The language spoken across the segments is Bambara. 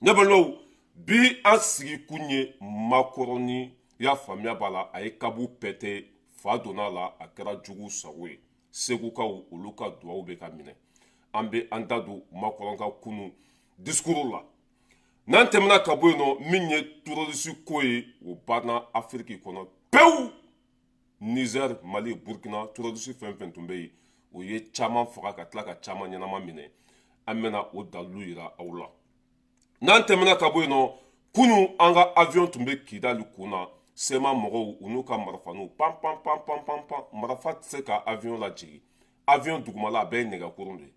Ne balimaw, bi an sigi kun ye Macron, i y'a faamuya b'a la, a ye kabu pɛtɛ, fa donna a la, a kɛra jugu sago ye. Segukaw, olu ka duwawu bɛ ka minɛ. An bɛ an da don Macron ka kunu discours la. N'an tɛmɛna ka bɔ yen nɔ, min ye terroriste ko ye, o banna Afiriki kɔnɔ pewu. Niger, Mali, Burkina, terroriste fɛn fɛn tun bɛ yen, o ye caman faga ka tila ka caman ɲɛnama minɛ. An bɛna o dalilu yira aw la. N'an tɛmɛna ka bɔ yen nɔ, kunun an ka avion tun bɛ Kidali kun na. CMA mɔgɔw, u n'u ka marifaniw, pan pan pan pan pan pan. Marifa tɛ se ka avion lajigin. Avion dugumala, a bɛɛ ye nɛgɛkurun de ye.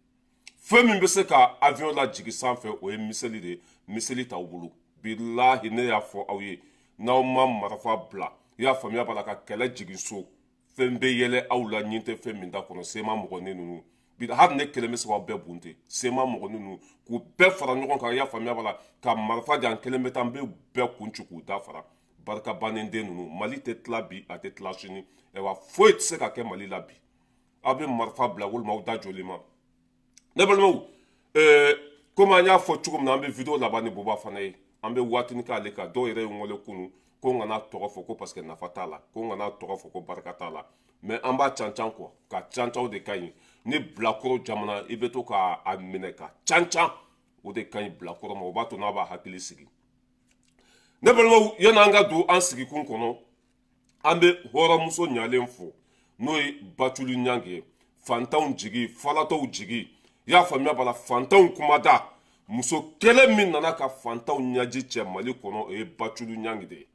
Fɛn min bɛ se ka avion lajigin sanfɛ, o ye missile de ye. Missile t'aw bolo. Bilahi, ne y'a fɔ aw ye, n'aw ma marifa bila, i y'a faamuya b'a la, ka kɛlɛ jigin so, fɛn bɛ yɛlɛ aw la ɲin tɛ fɛn min da kɔnɔ. CMA mɔgɔnin ninnu bi, hali ne kelen bɛ se k'aw bɛɛ bunte. CMA mɔgɔnin ninnu, k'u bɛɛ fara ɲɔgɔn kan, i y'a faamuya b'a la, ka marifa di an kelen bɛ taa, n bɛ bɛɛ kun ci k'u da fara. Barika bannen den ninnu, Mali tɛ tila bi, a tɛ tila sini. Ayiwa, foyi tɛ se ka kɛ Mali la bi. Aw bɛ marifa bila walima aw da jɔlen ma. Ne balimaw, komi an y'a fɔ cogo min na, an bɛ vidéo laban ni Buba fana ye. An bɛ waatinin k'ale kan. Dɔw yɛrɛ ye n wele kunun ko n kana tɔgɔ fɔ, ko parce que nafa t'a la, ko n kana tɔgɔ fɔ, ko barika t'a la. Mais an b'a cancan kɔ ka cancan, o de ka ɲi. Ni bilakoro jamana, i bɛ to k'a minɛ ka cancan, o de ka ɲi bilakoro ma, o b'a to n'a b'a hakili sigi. Ne balimaw, yan'an ka don an sigikun kɔnɔ, an bɛ hɔrɔnmuso ɲalen fo, n'o ye Batuli Ɲangi ye. Fantanw jigi, falatɔw jigi, i y'a faamuya b'a la, fantanw kumada. Muso kelen min nana ka fantanw ɲɛji cɛ Mali kɔnɔ, o ye Batuli Ɲangi de ye.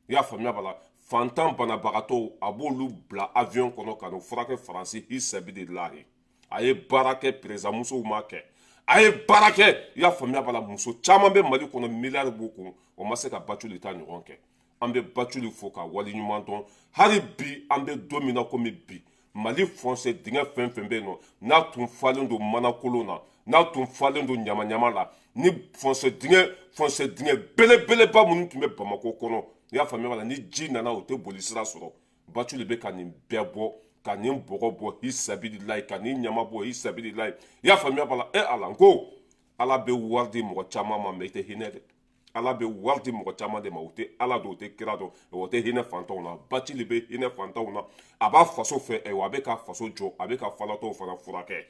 I y'a faamuya b'a la, fantan banabagatɔw, a b'olu bila avion kɔnɔ ka n'u furakɛ Faransi hisɛbidilahi. A ye baara kɛ, président musow ma kɛ, a ye baara kɛ. I y'a faamuya b'a la, muso caman bɛ Mali kɔnɔ, miliyari b'u kun, o ma se ka Batuli ta ɲɔgɔn kɛ. An bɛ Batuli fo ka waleɲuman dɔn. Hali bi, an bɛ don min na komi bi, Mali fossé dingɛ fɛn fɛn bɛ yen nɔ, n'a tun falen don manakolon na, n'a tun falen don ɲamaɲama la, ni fossé dingɛ belebeleba minnu tun bɛ Bamakɔ kɔnɔ, i y'a faamuya b'a la, ni ji nana, o tɛ boli sira sɔrɔ. Batuli bɛ ka nin bɛɛ bɔ, ka nin bɔgɔ bɔ hisabililayi, ka nin ɲama bɔ hisabililayi. I y'a faamuya b'a la. E Ala, n ko Ala bɛ wari di mɔgɔ caman ma, mais i tɛ hinɛ dɛ. Ala bɛ wari di mɔgɔ caman de ma, o tɛ Ala dɔn, o tɛ kira dɔn, o tɛ hinɛ fantanw na. Batili bɛ hinɛ fantanw na, a b'a faso fɛ, ayiwa, a bɛ ka faso jɔ, a bɛ ka falatɔw fana furakɛ.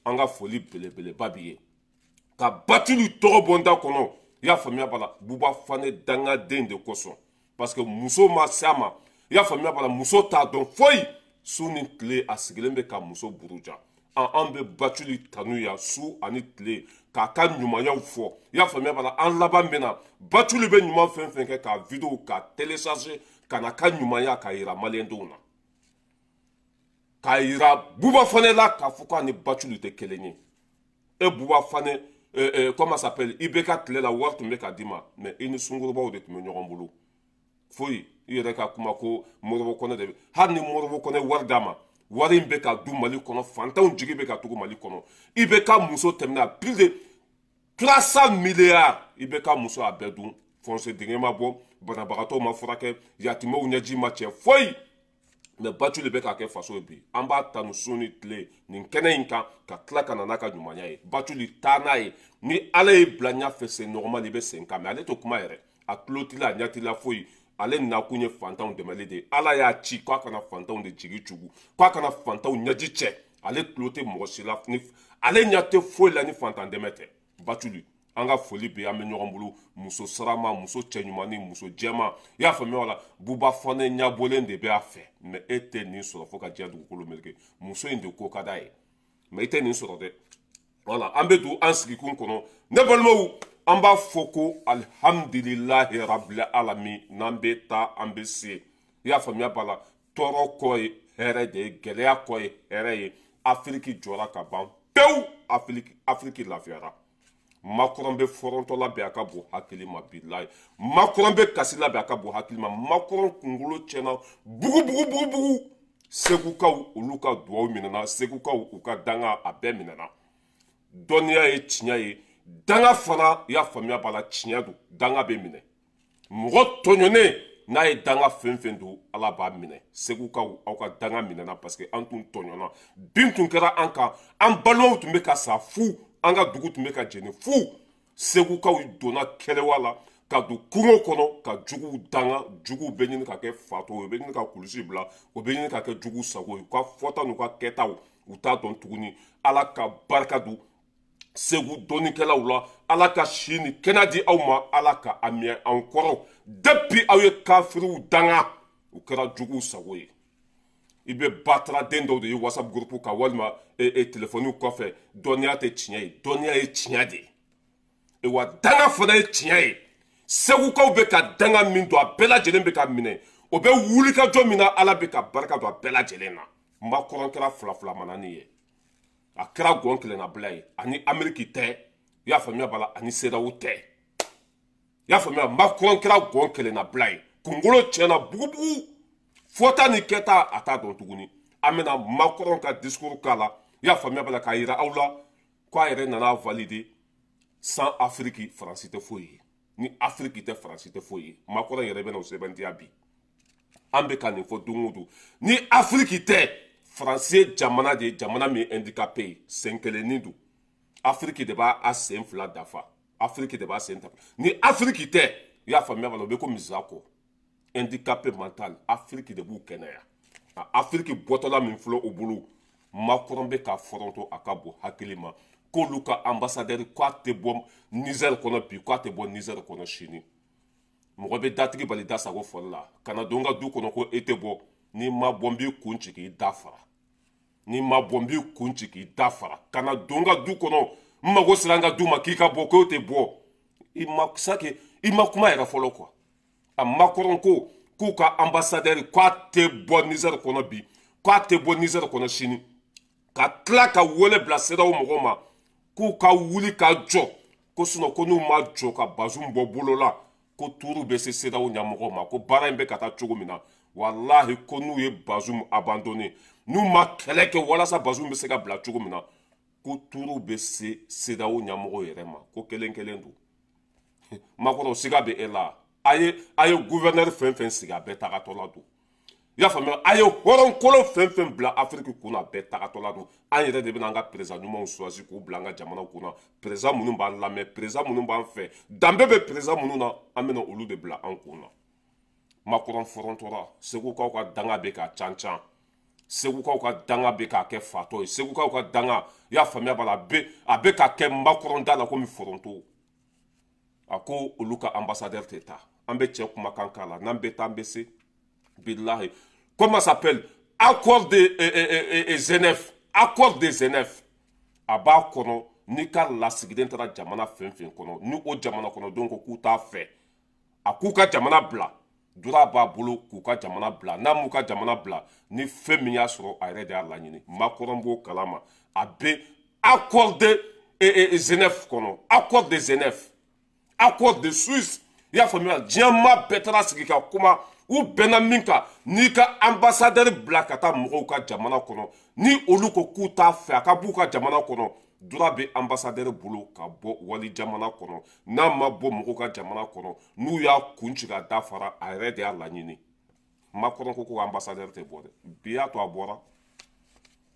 An ka foli belebeleba b'i ye. Ka Batili tɔgɔ bɔ n da kɔnɔ, i y'a faamuya b'a la, Buba Fane dangaden de kosɔn, parce que muso ma se a ma. I y'a faamuya b'a la, muso t'a dɔn foyi. Su ni tile, a sigilen bɛ ka muso buruja. An bɛ Batuli tanu yan su ani tile, k'a ka ɲumanyaw fɔ. I y'a faamuya b'a la, an laban bɛ na, Batuli bɛ ɲuman fɛn fɛn kɛ, k'a vidéo k'a télécharger ka na ka ɲumanya k'a yira maliyɛndenw na, k'a yira Buba Fane la, k'a fɔ k'a ni Batuli tɛ kelen ye. E Buba Fane, comment s'appelle, i bɛ ka tile la, wari tun bɛ ka d'i ma, mais i ni sunkurubaw de tun bɛ ɲɔgɔn bolo. Foyi, i yɛrɛ ka kuma ko Moribo Kɔnɛ de bɛ. Hali ni Moribo Kɔnɛ wari d'a ma, wari in bɛ ka du Mali kɔnɔ, fantanw jigi bɛ ka tugu Mali kɔnɔ. I bɛ ka muso tɛmɛna plus de 300 milliards, i bɛ ka muso a bɛɛ dun. Fossé dingɛ ma bɔ, banabagatɔw ma furakɛ, yatimɛw ɲɛji ma cɛ, foyi. Mais Batuli bɛ k'a kɛ faso ye bi. An b'a tanu su ni tile nin kɛnɛ in kan, ka tila ka na n'a ka ɲumanya ye. Batuli, taa n'a ye. Ni Ala ye bila ɲɛfɛ, sen nɔgɔma, i bɛ sen kan. Mais ale tɛ kuma yɛrɛ, a tulo t'i la, a ɲɛ t'i la, foyi. Ale nakun ye fantanw dɛmɛli de ye. Ala y'a ci k'a kana fantanw de jigi tugu, k'a kana fantanw ɲɛji cɛ. Ale tulo tɛ mɔgɔ si la, ni ale ɲɛ tɛ foyi la ni fantan dɛmɛ tɛ. Batuli, an ka foli bɛ. An bɛ ɲɔgɔn bolo. Muso sarama, muso cɛɲumanni, muso jɛma, i y'a faamuya la, Buba Fane ɲɛbɔlen de bɛ a fɛ. Mais e tɛ nin sɔrɔ fo ka diɲɛ dugukolo meleke. Muso in de ko ka d'a ye, mais i tɛ nin sɔrɔ dɛ. Wala an bɛ don an sigikun kɔnɔ. Ne balimaw, an b'a fɔ ko alihamudulilahi rabili alami. N'an bɛ taa, an bɛ se. I y'a faamuya b'a la, tɔɔrɔ kɔ ye hɛrɛ de ye, gɛlɛya kɔ ye hɛrɛ ye. Afiriki jɔra ka ban pewu, Afiriki lafiyara. Macron bɛ fɔrɔntɔ labɛn, a ka bon hakili ma. Bilayi, Macron bɛ kasi labɛn, a ka bon hakili ma. Macron kunkolo tiɲɛna bugu bugu bugu bugu. Segukaw, olu ka duwawu minɛna. Segukaw, u ka danga, a bɛɛ minɛna. Dɔnniya ye tiɲɛ ye, danga fana, i y'a faamuya b'a la, tiɲɛ don. Danga bɛ minɛ mɔgɔ tɔɲɔnen n'a ye danga fɛn fɛn don, Ala b'a minɛ. Segukaw, aw ka danga minɛna, parce que an tun tɔɲɔna, bin tun kɛra an kan, an balimaw tun bɛ ka sa fu, an ka dugu tun bɛ ka jeni fu. Segukaw donna kɛlɛwa la ka don kungo kɔnɔ ka juguw danga. Juguw bɛ ɲini ka kɛ fatɔ ye, u bɛ ɲini ka kulusi bila, u bɛ ɲini ka kɛ juguw sago ye. U ka fɔta n'u ka kɛtaw, u t'a dɔn tuguni. Ala ka barika don Segu dɔnnikɛlaw la, Ala ka si ni kɛnɛ di aw ma, Ala ka a minɛ anw kɔrɔ. Depuis aw ye kafiriw danga, u kɛra juguw sago ye. I bɛ bataraden dɔw de ye WhatsApp groupe kan walima telefɔniw kɔfɛ. Dɔnniya tɛ tiɲɛ ye, dɔnniya ye tiɲɛ de ye, wa danga fana ye tiɲɛ ye. Segukaw bɛ ka danga min don, a bɛɛ lajɛlen bɛ ka minɛ. O bɛ wulikajɔ min na, Ala bɛ ka barika don a bɛɛ lajɛlen na. Macron kɛra fila fila manani ye, a kɛra gɔn kelennabila ye. Ani Ameriki tɛ, i y'a faamuya b'a la, ani CEDEAO tɛ, i y'a faamuya. Macron kɛra gɔn kelennabila ye, kunkolo tiɲɛna bugubugu, fɔta ni kɛta a t'a dɔn tuguni. An bɛna Macron ka discours k'a la, i y'a faamuya b'a la, k'a yira aw la k'a yɛrɛ nana valider: sans Afrique, Faransi tɛ foyi ye. Ni Afrique tɛ, Faransi tɛ foyi ye. Macron yɛrɛ bɛna o sɛbɛntiya bi. An bɛ ka nin fɔ don o don: ni Afrique tɛ, Faransi ye jamana de ye, jamana min ye handicapé ye, sen kelennin don. Afrique de b'a a sen fila dafa, Afrique de b'a sen dafa. Ni Afrique tɛ, i y'a faamuya b'a la, o bɛ komi zako, handicapé mental. Afrique de b'u kɛnɛya. A Afrique bɔtɔla min filɛ o bolo, Macron bɛ ka fɔrɔntɔ, a ka bon hakili ma k'olu ka ambassadeur k'a tɛ bɔ Niger kɔnɔ bi, k'a tɛ bɔ Niger kɔnɔ sini. Mɔgɔ bɛ datigi bali da sago fɔli la. Kana don n ka du kɔnɔ ko e tɛ bɔ. N'i ma bɔ, n b'i kun ci k'i da fara. N'i ma bɔ, n b'i kun ci k'i da fara. Kana don n ka du kɔnɔ, n mago sera n ka du ma k'i ka bɔ, k'o tɛ bɔ. I ma sake, i ma kuma yɛrɛ fɔlɔ quoi. A Macron ko k'u ka ambassadeur k'a tɛ bɔ Niger kɔnɔ bi, k'a tɛ bɔ Niger kɔnɔ sini, ka tila ka wele bila CEDEAO mɔgɔw ma k'u ka wuli ka jɔ, ko sinon ko n'u ma jɔ ka Bazoum bɔ bolo la, ko tuuru bɛ se CEDEAO ɲɛmɔgɔw ma, ko baara in bɛ ka taa cogo min na, walahi, ko n'u ye Bazoum abandonné, n'u ma kɛlɛ kɛ walasa Bazoum bɛ se ka bila cogo min na, ko tuuru bɛ se CEDEAO ɲɛmɔgɔw yɛrɛ ma, ko kelen kelen don. Macron, siga bɛ e la. A ye gouverneur fɛn fɛn sigi, a bɛɛ tagatɔla don, i y'a faamuya. A ye hɔrɔnkolo fɛn fɛn bila Afiriki kun na, a bɛɛ tagatɔla don. An yɛrɛ de bɛna an ka président ɲumanw choisi k'u bila an ka jamanaw kunna, président minnu b'an lamɛn, président minnu b'an fɛ, danbe bɛ président minnu na, an bɛna olu de bila an kun na. Macron fɔrɔntɔra. Segukaw ka danga bɛ ka can can, Segukaw ka danga bɛ k'a kɛ fatɔ ye. Segukaw ka danga, i y'a faamuya b'a la, a bɛ ka kɛ Macron da la komi foronto. A ko olu ka ambassadeur tɛ taa. An bɛ cɛ kumakan k'a la, n'an bɛ taa, an bɛ se. Bilahi, comment s'appelle, accord de Genève, accord de Genève, a b'a kɔnɔ n'i ka lasigiden taara jamana fɛn fɛn kɔnɔ, ni o jamana kɔnɔdenw ko k'u t'a fɛ a k'u ka jamana bila, droit b'a bolo k'u ka jamana bila. N'a m'u ka jamana bila, ni fɛn min y'a sɔrɔ, a yɛrɛ de y'a laɲini. Macron b'o kalama, a bɛ accord de Genève kɔnɔ, accord de Genève, accord de Suisse, i y'a faamuya. Diɲɛ maa bɛɛ taara sigi ka kuma, u bɛnna min kan: n'i ka ambassadeur bila ka taa mɔgɔw ka jamana kɔnɔ, ni olu ko k'u t'a fɛ a ka b'u ka jamana kɔnɔ, droit bɛ ambassadeur bolo ka bɔ wali jamana kɔnɔ. N'a ma bɔ mɔgɔw ka jamana kɔnɔ, n'u y'a kun ci ka da fara, a yɛrɛ de y'a laɲini. Macron ko ambassadeur tɛ bɔ dɛ. Bi y'a to a bɔra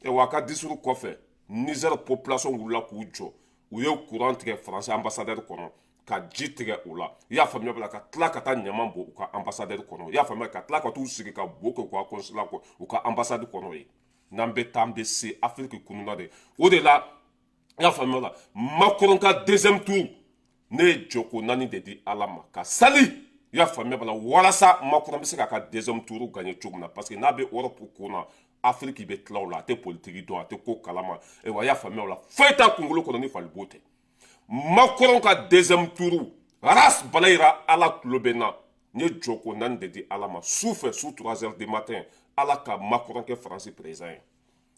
wa a ka discours kɔfɛ, Niger population wulila k'u jɔ, u ye courant tigɛ Faransi ambassadeur kɔnɔ, ka ji tigɛ o la, i y'a faamuya bala, ka tila ka taa ɲama bɔ u ka ambassadeur kɔnɔ, i y'a faamuya, ka tila ka t'u sigi ka bo kɛ u ka consulat kɔ, u ka ambassade kɔnɔ yen. N'an bɛ taa, an bɛ se. Afiriki kununa de, o de la, i y'a faamuya la, Macron ka deuxième tour, ne ye jɔko naani de di Ala ma ka sali, i y'a faamuya bala, walasa Macron bɛ se k'a ka deuxième tour gagner cogo min na, parce que n'a bɛ Europe kun na, Afiriki bɛ tila o la. A tɛ politiki dɔn, a tɛ ko kalama, ayiwa, i y'a faamuya o la, foyi t'a kunkolo kɔnɔ ni falibo tɛ. Macron ka deuxième tour, ras balayira, Ala tulo bɛ n na, n ye jɔko naani de di Ala ma su fɛ, su 3 heures du matin, Ala ka Macron kɛ Faransi président ye.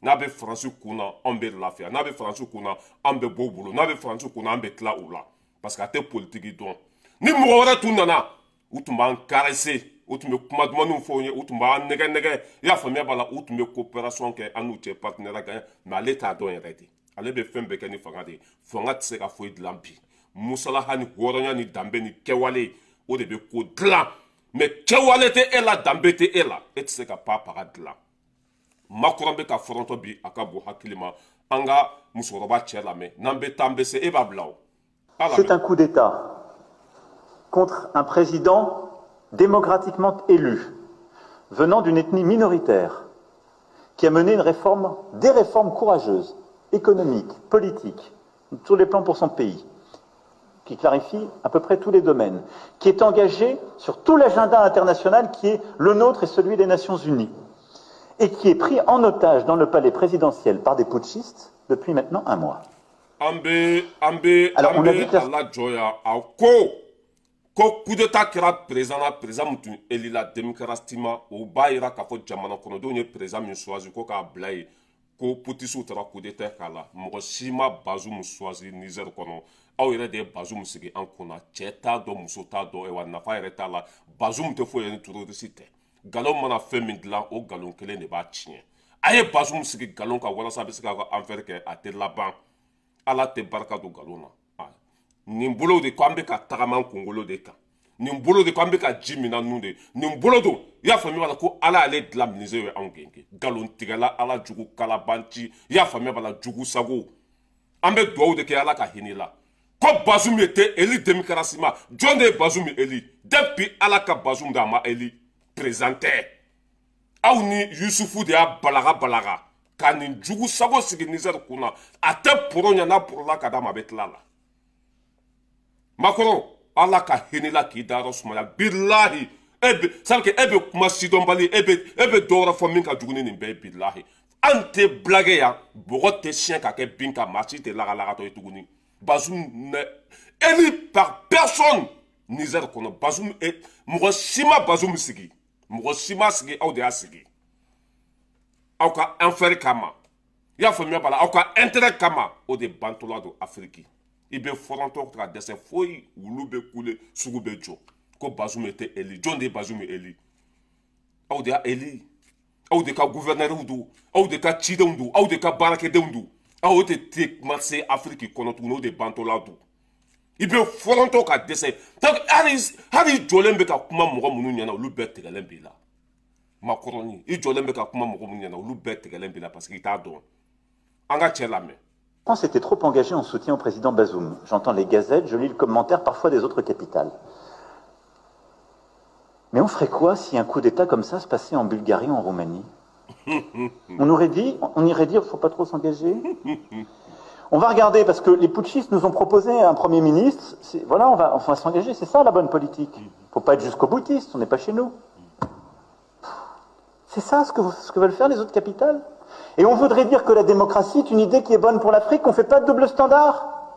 N'a bɛ Faransi kun na, anw bɛ lafiya. N'a bɛ Faransi kun na, an bɛ bɔ u bolo. N'a bɛ Faransi kun na, an bɛ tila u la, parce que a tɛ politiki dɔn. Ni mɔgɔ wɛrɛ tun nana, u tun b'an caresser, u tun bɛ kuma dumanw fɔ u ye, u tun b'an nɛgɛ nɛgɛ, i y'a faamuya b'a la, u tun bɛ coopération kɛ an n'u cɛ, partenariat kɛ. Mais ale t'a dɔn yɛrɛ de. Ale bɛ fɛn bɛɛ kɛ ni fanga de ye. Fanga tɛ se ka foyi dilan bi. Musalaha ni hɔrɔnya ni danbe ni kɛwale, o de bɛ ko dilan. Mais kɛwale tɛ e la, danbe tɛ e la, e tɛ se ka pa paga dilan. Macron bɛ ka fɔrɔntɔ bi, a ka bon hakili ma. An ka musokɔrɔba cɛ lamɛn, n'an bɛ taa, an bɛ se, e b'a bila o. C'est un coup d'État contre un président démocratiquement élu, venant d'une ethnie minoritaire, qui a mené une réforme, des réformes courageuses, économiques, politiques, sur les plans pour son pays, qui clarifie à peu près tous les domaines, qui est engagé sur tout l'agenda international qui est le nôtre et celui des Nations Unies, et qui est pris en otage dans le palais présidentiel par des putschistes depuis maintenant un mois. Alors, on a dit que ko coup d'état kɛra président na, président min tun élu la démocratiquement, o b'a yira k'a fɔ jamana kɔnɔdenw ye président min choisi ko k'a bila yen, ko putschistes taara coup d'état k'a la. Mɔgɔ si ma Bazoum choisi Niger kɔnɔ, aw yɛrɛ de ye Bazoum sigi an kunna. Cɛ t'a dɔn, muso t'a dɔn, wa nafa yɛrɛ t'a la. Bazoum tɛ foyi ye ni terroriste tɛ. Nkalon mana fɛn min dilan, o nkalon kelen de b'a tiɲɛ. A ye Bazoum sigi nkalon kan walasa a bɛ se k'a ka affaire kɛ, a tɛ laban. Ala tɛ barika don nkalon na. Nin bolo de ko an bɛ ka tagama kunkolo de kan, nin bolo de ko an bɛ ka ji min na nun de, nin bolo don. I y'a faamuya b'a la ko Ala y'ale dilan minize ye anw gɛn nkalontigɛla, Ala jugu kalabanci. I y'a faamuya b'a la, jugu sago. An bɛ dugawu de kɛ Ala ka hinɛ la ko Bazoum était élu démocratiquement. Jɔn de ye Bazoum élu? Depuis Ala ka Bazoum da, a ma élu, président tɛ. Aw ni Yusufu de y'a balaga balaga ka nin jugu sago sigi Niger kun na. A tɛ poro ɲɛ, n'a porola ka d'a ma, a bɛ tila la. Macron, Ala ka hinɛ la k'i dayɔrɔ sumaya. Bilahi, e bɛ sabu e bɛ kuma sidɔnbali, e bɛ dɔ wɛrɛ fɔ min ka jugu ni nin bɛɛ ye. Bilahi, an tɛ blague yan, bɔgɔ tɛ siɲɛ ka kɛ bin kan, maa si tɛ lagalagatɔ ye tuguni. Bazoum n'est élu par personne Niger kɔnɔ. Bazoum, mɔgɔ si ma Bazoum sigi, mɔgɔ si ma sigi, aw de y'a sigi aw ka affaire kama. I y'a faamuya b'a la, aw ka intérêt kama. O de bantɔla don Afiriki. I bɛ fɔrɔntɔ ka dɛsɛ foyi, wulu bɛ kule, sugu bɛ jɔ ko Bazoum tɛ élu. Jɔn de ye Bazoum élu? Aw de y'a élu, aw de ka gouverneur don, aw de ka cidenw don, aw de ka baarakɛdenw don. Aw de tɛ kuma se Afiriki kɔnɔ tuguni, o de bantɔla don. I bɛ fɔrɔntɔ ka dɛsɛ. Hali i jɔlen bɛ ka kuma mɔgɔ minnu ɲɛna, olu bɛɛ tigɛlen b'i la. Makɔrɔni, i jɔlen bɛ ka kuma mɔgɔ minnu ɲɛna, olu bɛɛ tigɛlen b'i la parce que i t'a dɔn. An ka cɛ lamɛn. France était trop engagée en soutien au président Bazoum. J'entends les gazettes, je lis le commentaire parfois des autres capitales. Mais on ferait quoi si un coup d'État comme ça se passait en Bulgarie ou en Roumanie? On aurait dit, on irait dire, il ne faut pas trop s'engager. On va regarder, parce que les putschistes nous ont proposé un Premier ministre, voilà, on va s'engager, c'est ça la bonne politique. Il ne faut pas être jusqu'au boutiste, on n'est pas chez nous. C'est ça ce que veulent faire les autres capitales. Et on voudrait dire que la démocratie est une idée qui est bonne pour l'Afrique, qu'on ne fait pas de double standard.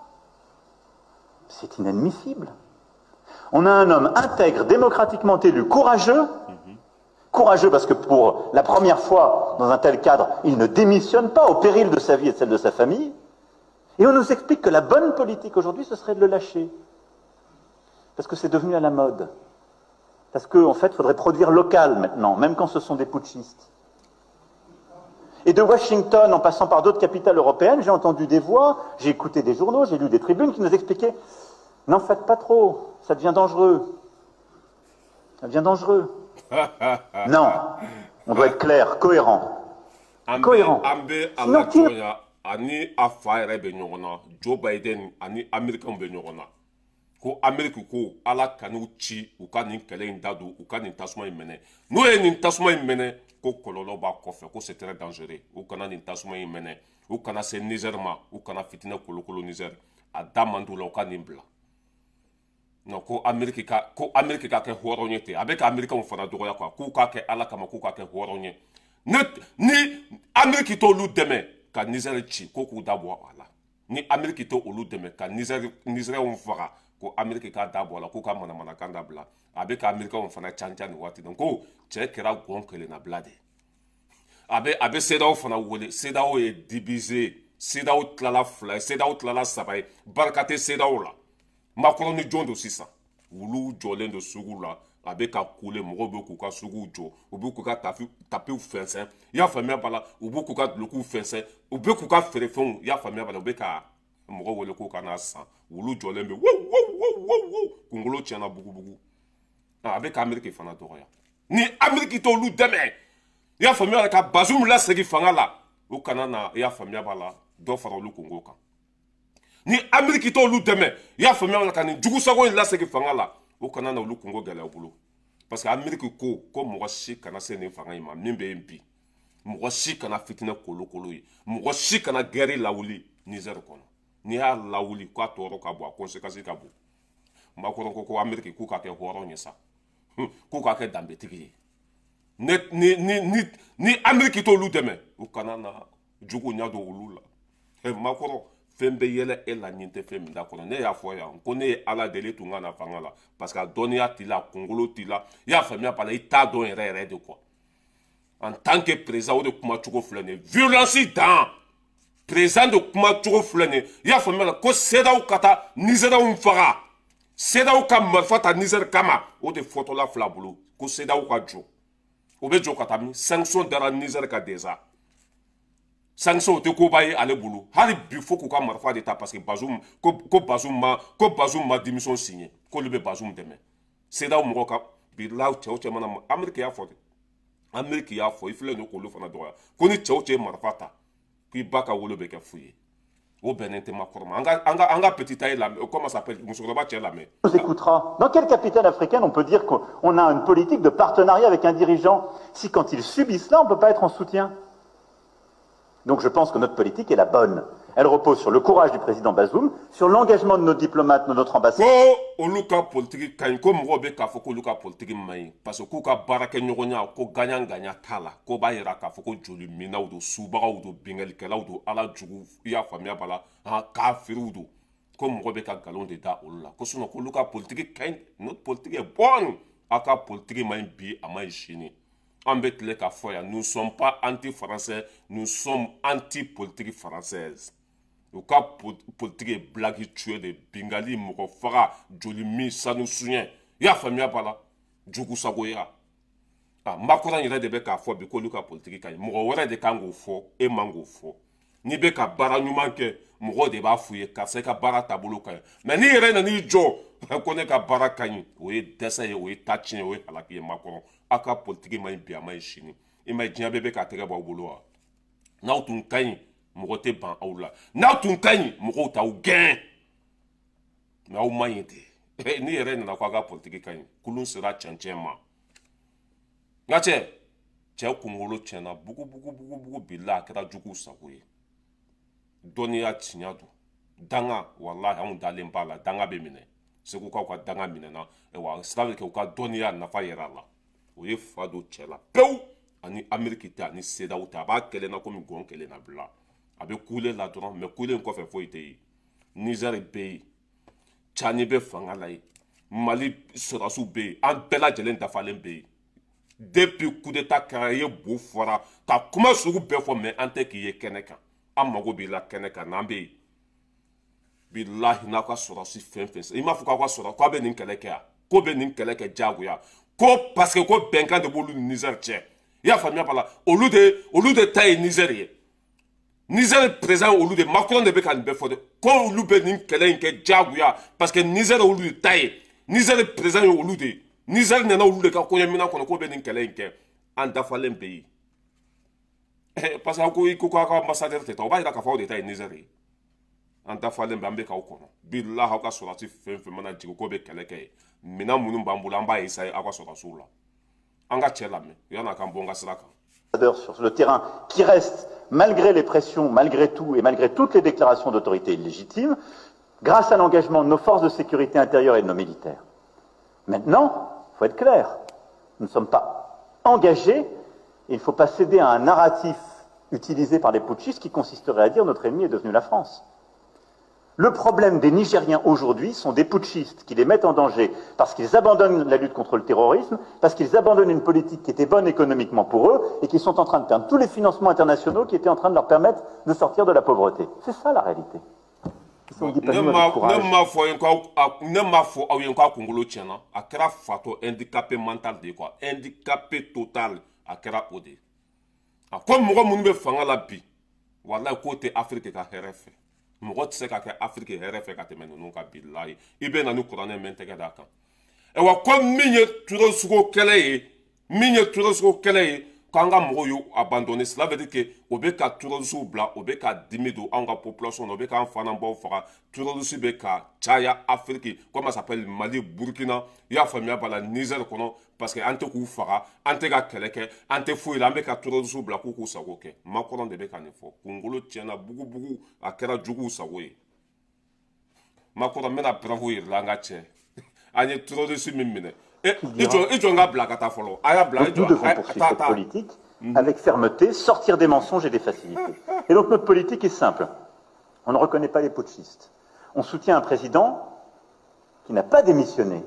C'est inadmissible. On a un homme intègre, démocratiquement élu, courageux, courageux parce que pour la première fois dans un tel cadre, il ne démissionne pas au péril de sa vie et de celle de sa famille. Et on nous explique que la bonne politique aujourd'hui, ce serait de le lâcher. Parce que c'est devenu à la mode. Parce qu'en fait, il faudrait produire local maintenant, même quand ce sont des putschistes. Et de Washington, en passant par d'autres capitales européennes, j'ai entendu des voix, j'ai écouté des journaux, j'ai lu des tribunes qui nous expliquaient: n'en faites pas trop, ça devient dangereux. Ça devient dangereux. Non, on doit être clair, cohérent. Cohérent. Sinon, qui ani a fa yɛrɛ bɛ ɲɔgɔn na, Joe Biden ani Américain bɛ ɲɔgɔn na, ko Amérique ko Ala kan'u ci u ka nin kɛlɛ in da don, u ka nin tasuma in mɛnɛ. N'o ye nin tasuma in mɛnɛ, ko kɔlɔlɔ b'a kɔfɛ, ko c'est très dangereux. U kana nin tasuma in mɛnɛ, u kana se Niger ma, u kana fitinɛ kolokolo Niger. A da man d'u la, u ka nin bila. Non, ko Amérique ka kɛ hɔrɔn ye ten, a bɛ ka Américain fana dɔgɔya quoi, k'u k'a kɛ Ala kama, k'u ka kɛ hɔrɔn ye. Ne ni Amérique t'olu dɛmɛ ka Niger ci, ko k'u da bɔ a la. Ni Amérique tɛ olu dɛmɛ ka Nigérienw faga, ko Amérique k'a da bɔ a la, k'u ka manamanakan dabila. A bɛ ka Américainw fana can can nin waati in, ko cɛ kɛra gɔn kelennabila de. A bɛ CEDEAO fana wele. CEDEAO ye divisé, CEDEAO tilala fila ye, CEDEAO tilala saba ye, barika tɛ CEDEAO la. Macron ni jɔn don sisan? Wuluw jɔlen don sugu la, a bɛ ka kule, mɔgɔw bɛ k'u ka suguw jɔ, u bɛ k'u ka tapiw fɛnsɛn. I y'a faamuya b'a la, u b'u k'u ka dulokiw fɛnsɛn, u bɛ k'u ka feerefɛnw, i y'a faamuya b'a la, u bɛ ka mɔgɔw wele k'u ka n'a san. Wulu jɔlen bɛ wo wo wo wo wo, kunkolo tiɲɛna bugubugu. A bɛ ka Ameriki fana dɔgɔya. Ni Ameriki t'olu dɛmɛ, i y'a faamuya, ka Bazoum lasegin fanga la, u kana na, i y'a faamuya b'a la, dɔ fara olu kungo kan. Ni Amérique t'olu dɛmɛ, i y'a faamuya la, ka nin jugusago in lasegin fanga la, o kana na olu kungo gɛlɛya u bolo. Parce que Amérique ko mɔgɔ si kana se nin fanga in ma min bɛ yen bi. Mɔgɔ si kana fitinɛ kolokolo ye. Mɔgɔ si kana guerre lawuli Niger kɔnɔ. N'i y'a lawuli k'a tɔɔrɔ ka bon, a conséquence ka bon. Macron ko Amérique k'u ka kɛ hɔrɔn ye sa. K'u ka kɛ danbetigi ye. Ni Amérique t'olu dɛmɛ, u kana na jugu ɲɛ don olu la. Macron, fɛn bɛ yɛlɛ e la nin tɛ fɛn min da kɔnɔ. Ne y'a fɔ yan ko ne ye Ala deli tun ka na fanga la parce que a dɔnniya t'i la, a kunkolo t'i la, i y'a faamuya b'a la, i t'a dɔn yɛrɛ yɛrɛ de quoi. En tant que président, o de kuma cogo filɛ nin ye, violence dan. Président de kuma cogo filɛ nin ye, i y'a faamuya la, ko CEDEAO ka taa Nizɛriw faga, CEDEAO ka marifa ta Nizɛri kama, o de fɔtɔla fila bolo ko CEDEAO ka jɔ. O bɛ jɔ ka taa min? Sanction dara Nizɛri kan déjà. Sanction o tɛ koba ye ale bolo. Hali bi fo k'u ka marifa de ta parce que Bazoum ko Bazoum ma démission signé, k'olu bɛ Bazoum dɛmɛ. CEDEAO mɔgɔw ka bilahi cɛw cɛ mana, Amérique y'a fɔ dɛ. Amérique y'a fɔ, i filɛ nin ye k'olu fana dɔgɔya ko ni cɛw cɛ ye marifa ta k'i ba ka wolo bɛ kɛ fu ye. O bɛnnen tɛ Macron ma. An ka petit ayi lamɛn, comment ça s'appelle, musokɔrɔba cɛ lamɛn. Nous écoutera. Dans quelle capitale africaine on peut dire qu'on a une politique de partenariat avec un dirigeant si quand il subit cela, on ne peut pas être en soutien? Donc je pense que notre politique est la bonne. Elle repose sur le courage du président Bazoum, sur l'engagement de nos diplomates, de notre ambassade. Ko olu ka politique ka ɲi, ko mɔgɔw bɛ k'a fɔ k'olu ka politique man ɲi parce que k'u ka baarakɛɲɔgɔnya ko gagnant gagnant t'a la, ko b'a yira k'a fɔ ko joli minnaw don, subagaw don, bingalikɛlaw don, Ala jugu, i y'a faamuya b'a la, han, kafiriw don, ko mɔgɔ bɛ ka nkalon de da olu la, ko sinon k'olu ka politique ka ɲi. Notre politique est bonne. Aw ka politique man ɲi bi, a man ɲi sini. An bɛ tile k'a fɔ yan, nous sommes pas anti-français, nous sommes anti-politique française. U ka politique ye blague tuer de, bingali, mɔgɔ faga, joli min, sanu suɲɛ, i y'a faamuya b'a la, jugusagoya. Ah, Macron yɛrɛ de bɛ k'a fɔ bi k'olu ka politique ka ɲi. Mɔgɔ wɛrɛ de kan k'o fɔ, e man k'o fɔ. N'i bɛ ka baara ɲuman kɛ, mɔgɔw de b'a f'u ye karisa, i ka baara taabolo ka ɲi. Mais n'i yɛrɛ nan'i jɔ ko ne ka baara ka ɲi, o ye dɛsɛ ye, o ye tacɛn ye, o ye halaki ye. Macron, aw ka politique man ɲi bi, a man ɲi sini. I ma ye diɲɛ bɛɛ bɛ k'a tɛgɛ bɔ aw bolo wa? N'aw tun ka ɲi, mɔgɔ tɛ ban aw la. N'aw tun ka ɲi, mɔgɔw t'aw gɛn. Mais aw man ɲi ten. N'i yɛrɛ nana ko aw ka politique ka ɲi, kulun sera cɛncɛn ma. N ka cɛ kunkolo tiɲɛna bugu bugu bugu bugu, bila a kɛra juguw sago ye. Dɔnniya tiɲɛ don, danga walahi anw dalen b'a la, danga bɛ minɛ. Segukaw ka danga minɛna wa, sira bɛ kɛ u ka dɔnniya nafa yɛrɛ la. O ye fa don cɛ la pewu. Ani Amérique tɛ, ani CEDEAO tɛ, a b'a kelen na komi gɔn kelen na bila. A bɛ kule la dɔrɔn, mais kule in kɔfɛ foyi tɛ yen. Niger bɛ yen, Tchani bɛ fanga la yen, Mali sɔrɔdasiw bɛ yen, an bɛɛ lajɛlen dafalen bɛ yen. Depuis coup d'état kɛra, i ye bo fɔra ka kuma sugu bɛɛ fɔ, mais an tɛ k'i ye kɛnɛ kan. An mago b'i la kɛnɛ kan n'an bɛ yen. Bilahi, n'aw ka sɔrɔdasi fɛn fɛn, i m'a fɔ k'aw ka sɔrɔ k'aw bɛ nin kɛlɛ kɛ yan, ko bɛ nin kɛlɛ kɛ diyagoya, ko parce que ko bɛnkan de b'olu ni Niger cɛ, i y'a faamuya b'a la, olu de ta ye Niger ye. Niger président, olu de Macron de bɛ ka nin bɛɛ fɔ dɛ, ko olu bɛ nin kɛlɛ in kɛ diyagoya parce que Niger olu de ta ye, Niger président ye olu de ye, Niger nana olu de ka kɔɲɔminɛn kɔnɔ, k'o bɛ nin kɛlɛ in kɛ. An dafalen bɛ yen parce que aw ko i ko k'aw ka ambassadeur tɛ taa, o b'a yira k'a fɔ aw de ta ye Niger ye. An dafalen bɛ, an bɛ k'aw kɔnɔ. Bilahi, aw ka sɔrɔdasi fɛn fɛn mana jigin k'o bɛ kɛlɛ kɛ yen, minɛn minnu b'an bolo, an b'a essayer aw ka sɔrɔdasiw la. An ka cɛ lamɛn yan'a k'an bɔ n ka sira kan. Sur le terrain qui reste, malgré les pressions, malgré tout et malgré toutes les déclarations d'autorité illégitimes, grâce à l'engagement de nos forces de sécurité intérieure et de nos militaires. Maintenant, il faut être clair, nous ne sommes pas engagés et il ne faut pas céder à un narratif utilisé par les putschistes qui consisterait à dire notre ennemi est devenu la France. Le problème des Nigériens aujourd'hui sont des putschistes qui les mettent en danger parce qu'ils abandonnent la lutte contre le terrorisme, parce qu'ils abandonnent une politique qui était bonne économiquement pour eux et qui sont en train de perdre tous les financements internationaux qui étaient en train de leur permettre de sortir de la pauvreté. C'est ça la réalité. Ne m'a fɔ ye ko ne m'a fɔ aw ye k'a kunkolo tiɲɛna, a kɛra fatɔ handicapé mental de ye quoi, handicapé total a kɛra o de ye. A ko mɔgɔ minnu bɛ fanga la bi, walayi k'o tɛ Afiriki ka hɛrɛ fɛ. Mɔgɔ tɛ se ka kɛ Afiriki hɛrɛ fɛ ka tɛmɛ ninnu kan. Bilayi, i bɛ na ni kuranɛ mɛn tɛgɛ d'a kan. Ayiwa, ko min ye turosogo kɛlɛ ye, min ye turosogo kɛlɛ ye, K'an ka mɔgɔw y'u abandonné, cela veut dire que o bɛ ka terroristes bila, o bɛ ka dimi don anw ka population na, o bɛ k'an fa n'an baw faga. Terroristes bɛ ka caya Afrique, comment ça s'appelle, Mali, Burkina, i y'a faamuya b'a la, Niger kɔnɔ, parce que an tɛ k'u faga, an tɛ ka kɛlɛ kɛ, an tɛ foyi la, an bɛ ka terroristes bila k'u k'u sago kɛ. Macron de bɛ ka nin fɔ. Kunkolo tiɲɛna bugubugu, a kɛra juguw sago ye. Macron, n bɛna preuve yir'i la. An ka cɛ, an ye terroriste min minɛ, i jɔ n ka bila ka taa fɔlɔ. A y'a bila. Donc nous devons poursuivre cette politique avec fermeté, sortir des mensonges et des facilités. Et donc notre politique est simple. On ne reconnaît pas les putschistes. On soutient un président qui n'a pas démissionné,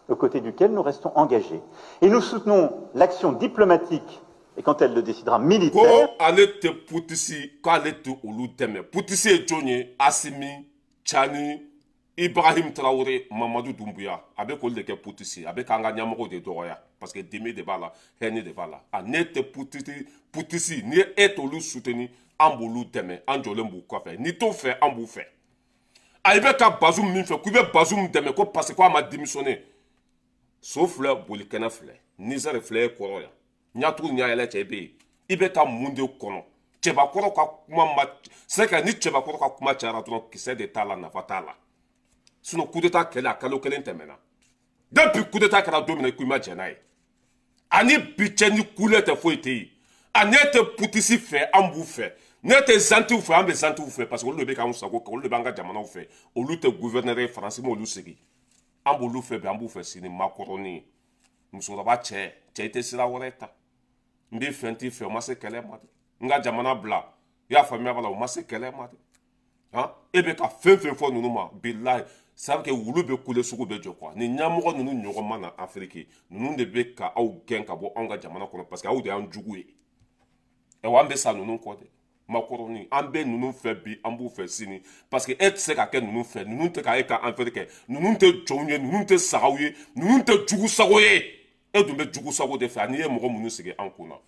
aux côtés duquel nous restons engagés. Et nous soutenons l'action diplomatique et, quand elle le décidera, militaire. Ko ale tɛ putschiste, k'ale tɛ olu dɛmɛ. Putschiste ye jɔn ye? Assimi, Tchani, Ibrahim Traoré, Mamadou Doumbouya, a bɛ k'olu de kɛ putschiste. A bɛ k'an ka ɲɛmɔgɔw de dɔgɔya, parce que dimi de b'a la, haine de b'a la. A ne tɛ putschiste. Putschiste ni e t'olu soutenir, an b'olu dɛmɛ, an jɔlen b'u kɔfɛ. N'i t'o fɛ, an b'u fɛ. A i bɛ ka Bazoum min fɛ, k'i bɛ Bazoum dɛmɛ ko parce que ko a ma démissionné. So filɛ, bolikɛnɛ filɛ, Niger filɛ, e kɔrɔ yan, ɲatugu ɲɛ yɛlɛ. Cɛ, i bɛ yen, i bɛ ka mun de kɔnɔ? Cɛbakɔrɔ ka kuma ma c'est que ni cɛbakɔrɔ ka kuma cayara dɔrɔn, kisɛ de t'a la, nafa t'a la. Sinon coup d'état kɛlɛ, a kalo kelen tɛmɛna depuis coup d'état kɛra don min na k'i ma jɛn n'a ye, ani bi cɛ ni kule tɛ, foyi tɛ yen. A ne tɛ putschiste fɛ, an b'u fɛ. Ne tɛ zantiw fɛ, an bɛ zantiw fɛ, parce que olu de bɛ k'anw sago kɛ, olu de b'an ka jamanaw fɛ. Olu tɛ gouverneur ye, Faransi m'olu sigi. An b'olu fɛ bi, an b'u fɛ sini. Makɔrɔni musokɔrɔba, cɛ, cɛ, i tɛ sira wɛrɛ ta. N b'i fɛ, n t'i fɛ, o ma se kɛlɛ ma dɛ. N ka jamana bila, i y'a faamuya b'a la, o ma se kɛlɛ ma dɛ. Han, e bɛ ka fɛn fɛn fɔ ninnu ma, bilahi, c'est que wulu bɛ kule, sugu bɛ jɔ quoi. Nin ɲɛmɔgɔ ninnu ɲɔgɔn ma na Afiriki. Ninnu de bɛ ka aw gɛn ka bɔ anw ka jamana kɔnɔ, parce que aw de y'an jugu ye. Ayiwa, an bɛ sa ninnu kɔ dɛ. Makɔrɔni, an bɛ ninnu fɛ bi, an b'u fɛ sini, parce que e tɛ se ka kɛ ninnu fɛ. Ninnu tɛ ka e ka affaire kɛ. Ninnu tɛ jɔnw ye, ninnu tɛ sagaw ye, ninnu tɛ jugu sago ye. E dun bɛ jugu sago de fɛ. Ani ye mɔgɔ minnu sigi an kunna,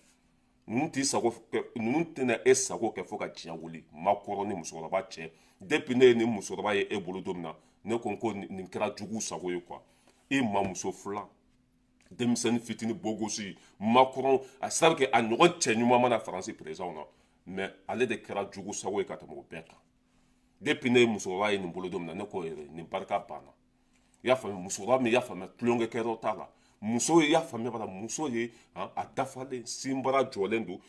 ninnu t'i sago kɛ, ninnu tɛna e sago kɛ fo ka diɲɛ wuli. Makɔrɔni musokɔrɔba, cɛ, depuis ne ye nin musokɔrɔba ye e bolo don min na, ne ko ko nin kɛra jugu sago ye quoi. E mamuso fila, denmisɛnnin fitinin, bogosi Macron, a sera kɛ a ɲɔgɔn cɛ ɲuman mana Faransi président na, mais ale de kɛra jugu sago ye ka tɛmɛ o bɛɛ kan. Depuis ne ye musokɔrɔba ye nin bolo don min na, ne ko yɛrɛ nin barika banna. I y'a faamu, musokɔrɔba min, i y'a faamuya, tulonkɛ kɛyɔrɔ t'a la. Muso, i y'a faamuya b'a la, muso ye a dafalen, sinbara jɔlen don.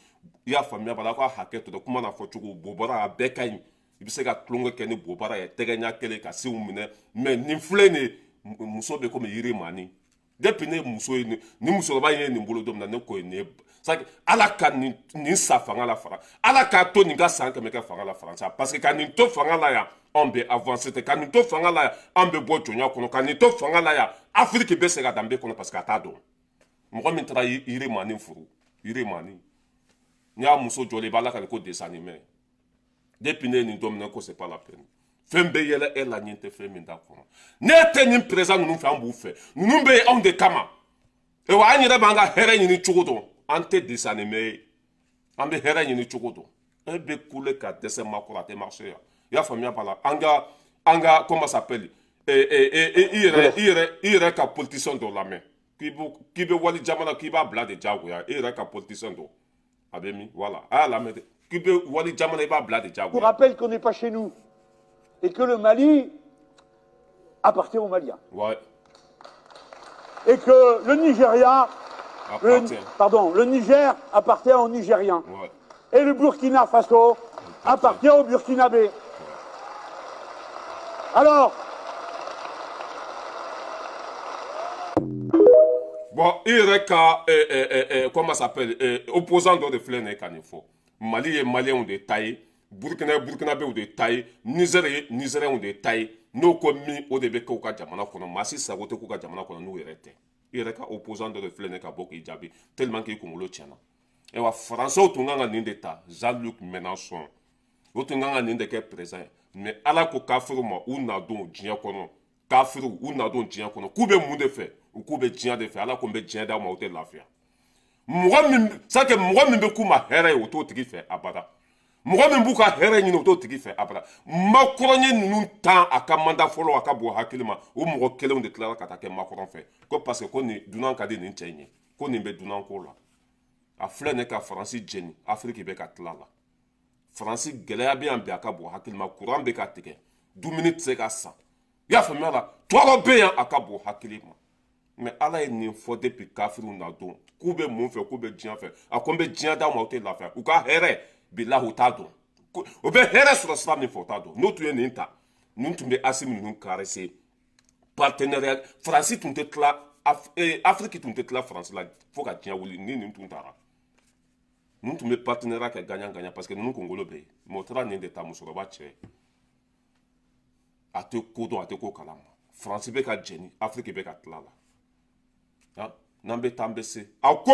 I y'a faamuya b'a la, aw ka hakɛ to dɛ, kuma n'a fɔ cogo, bobara a bɛɛ ka ɲi. I bɛ se ka tulonkɛ kɛ ni bobara ye, tɛgɛ ɲɛ kelen ka senw minɛ, mais nin filɛ nin ye, muso bɛ komi yiri maani. Depuis ne muso ye nin musokɔrɔba ye nin bolo don min na, ne ko ye nin ye Ala ka nin sa fanga la fara, Ala k'a to nin ka san 100 kɛ fanga la Faransi, parce que ka nin to fanga la yan, anw bɛ avancer tɛ. Ka nin to fanga la yan, an bɛ bɔ jɔnya kɔnɔ. Ka nin to fanga la yan, Afiriki bɛ segin a danbe kɔnɔ, parce que a t'a dɔn. Mɔgɔ min taara yiri maani furu, yiri maani, n'i y'a muso jɔlen, i b'a la ka nin ko dessin animé. Depuis ne ye nin don minɛ, ko c'est pas la peine. Fɛn bɛ yɛlɛ e la, ɲin tɛ fɛn min t'a kɔnɔ. Ne tɛ nin président ninnu fɛ, an b'u fɛ. Ninnu bɛ yen anw de kama. Ewa, an yɛrɛ b'an ka hɛrɛ ɲini cogo dɔn. An tɛ dessin animé ye, an bɛ hɛrɛ ɲini cogo dɔn. E bɛ kule ka dɛsɛ, makɔrɔ, a tɛ marcher yan. I y'a faamuya b'a la, an ka comment ça s'appelle, i yɛrɛ ka politicien dɔ lamɛn k'i bɛ wali jamana, k'i b'a bila de diyagoya. E yɛrɛ ka politicien dɔ a bɛ min? Voilà, a y'a lamɛn dɛ, k'i bɛ wali jamana, i b'a bila de diyagoya. Je vous rappelle qu'on n'est pas chez nous et que le Mali appartient aux Maliens. Et que le Nigeria, pardon, le Niger appartient aux Nigériens. Et le Burkina Faso appartient aux Burkinabés. Alors, Bon, i yɛrɛ ka comment ça s'appelle, opposant dɔ de filɛ nin ye ka nin fɔ. Mali ye Maliyɛnw de ta ye, Burukina ye Burukinabew de ta ye, Nizɛri ye Nizɛriyɛnw de ta ye. N'o ko min, o de bɛ kɛ u ka jamana kɔnɔ. Maa si sago tɛ k'u ka jamana kɔnɔ n'u yɛrɛ tɛ. I yɛrɛ ka opposant dɔ de filɛ nin ye ka bɔ k'i jaabi, tellement k'i kunkolo tiɲɛna. Ayiwa, Faransɛw tun kan ka nin de ta, Jean-Luc Mélenchon, o tun kan ka nin de kɛ président ye. Mais Ala ko kafiriw ma, u na don diɲɛ kɔnɔ, kafiriw, u na don diɲɛ kɔnɔ, k'u bɛ mun de fɛ? U k'u bɛ diɲɛ de fɛ. Ala ko n bɛ diɲɛ d'aw ma, o tɛ lafiya. Mɔgɔ min, c'est que mɔgɔ min bɛ k'u ma hɛrɛ ye, o t'o tigi fɛ abada. Mɔgɔ min b'u ka hɛrɛ ɲini, o t'o tigi fɛ abada. Macron ye ninnu tan a ka mandat fɔlɔ, a ka bon hakili ma. O mɔgɔ kelenw de tilara ka taa kɛ Macron fɛ, ko parce que ko nin dunan ka di nin cɛ in ye, ko nin bɛ dunan ko la. A filɛ nin ka Faransi jeni, Afiriki bɛ ka tila la. Faransi gɛlɛya bɛ yan bi, a ka bon hakili ma, courant bɛ ka tigɛ, dumuni tɛ se ka san. I y'a faamuya la, tɔɔrɔ bɛ yan, a ka bon hakili ma. Mais Ala ye nin fɔ depuis kafiriw na don, k'u bɛ mun fɛ, k'u bɛ diɲɛ fɛ. A ko n bɛ diɲɛ d'aw ma, aw tɛ lafiya. U ka hɛrɛ, bilahi u t'a dɔn. U bɛ hɛrɛ sɔrɔ sira min fɛ, u t'a dɔn. N'u tun ye nin ta, ninnu tun bɛ Asimi ninnu caresser. Partenariat, Faransi tun tɛ tila, Afiriki tun tɛ tila Faransi la fo ka diɲɛ wuli ni nin tun taara. Ninnu tun bɛ partenariat kɛ gagnant gagnant parce que ninnu kunkolo bɛ yen. Mais o taara nin de ta, musokɔrɔba cɛ. A tɛ ko dɔn, a tɛ ko kalama. Faransi bɛ ka jɛni, Afiriki bɛ ka tila la. N'an bɛ taa, an bɛ se. A ko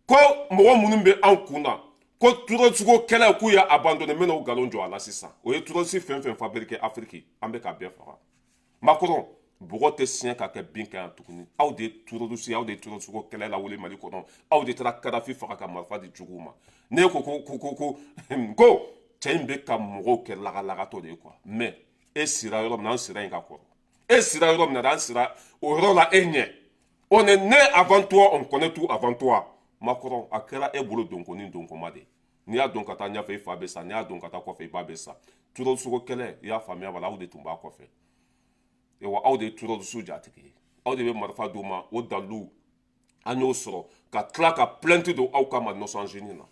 mɔgɔ minnu bɛ anw kun na, ko terroriste kɛlɛ k'u y'a abandonné, n bɛna o nkalon jɔ a la sisan. O ye terroriste fɛn fɛn fabriqué Afiriki, an bɛ ka bɛɛ faga. Macron, bɔgɔ tɛ siɲɛ ka kɛ bin kan yan tuguni. Aw de ye terroriste ye, aw de ye terroriste kɛlɛ lawuli Mali kɔnɔ. Aw de taara Kadafi faga ka marifa di juguw ma. Ne ko ko ko ko ko ko cɛ in bɛ ka mɔgɔw kɛ lagalagatɔ de ye quoi. Mais e sira yɔrɔ min na, an sira yen ka kɔrɔ. E sira yɔrɔ min na, an sira o yɔrɔ la e ɲɛ. On est né avant toi, on connaît tout avant toi. Macron, a kɛra e bolo donko ni donkoma de. N'i y'a dɔn ka taa ɲɛfɛ, i fa bɛ sa. N'i y'a dɔn ka taa kɔfɛ, i ba bɛ sa. Terroriste kɛlɛ, i y'a faamuya b'a la, aw de tun b'a kɔfɛ. Wa aw de ye terroriste jatigi ye. Aw de bɛ marifa d'u ma, o dalilu an y'o sɔrɔ ka tila ka plainte don aw kama Nations Unies na.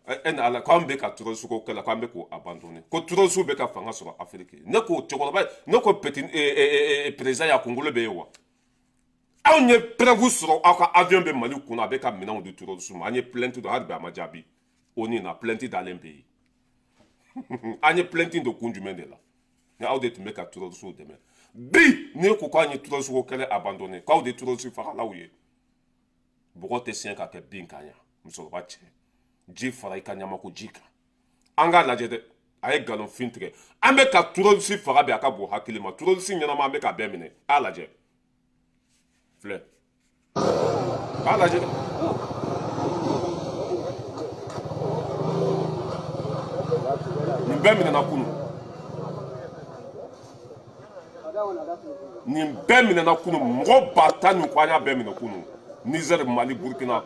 E ni Ala, k'an bɛ ka terroriste ko kɛlɛ, k'an bɛ k'o abandonner. Ko terroriste bɛ ka fanga sɔrɔ Afiriki. Ne ko cɛkɔrɔba, ne ko petit président y'a kunkolo bɛ yen wa? Anw ye preuve sɔrɔ aw ka avion bɛ Mali kunna, a bɛ ka minɛnw di terroriste ma. An ye plainte don, hali bi a ma jaabi. O ni na plainte dalen bɛ yen. An ye plainte don kun jumɛn de la? Ni aw de tun bɛ ka terroriste dɛmɛ. Bi ne ko k'an ye terroriste ko kɛlɛ abandonné, k'aw de ye terroriste fagalaw ye. Bɔgɔ tɛ siɲɛ ka kɛ bin kan yan, musokɔrɔba cɛ. Ji fara i ka ɲamako ji kan. An k'a lajɛ dɛ, a ye nkalonfin tigɛ. An bɛ ka terroriste faga bi, a ka bon hakili ma. Terroriste ɲɛnama, an bɛ ka bɛɛ minɛ. A lajɛ. Filɛ. A lajɛ dɛ. Nin bɛɛ minɛna kunun. Nin bɛɛ minɛna kunun. Mɔgɔ 10,000 ni kɔ, an y'a bɛɛ minɛ kunun. Niger, Mali, Burkina.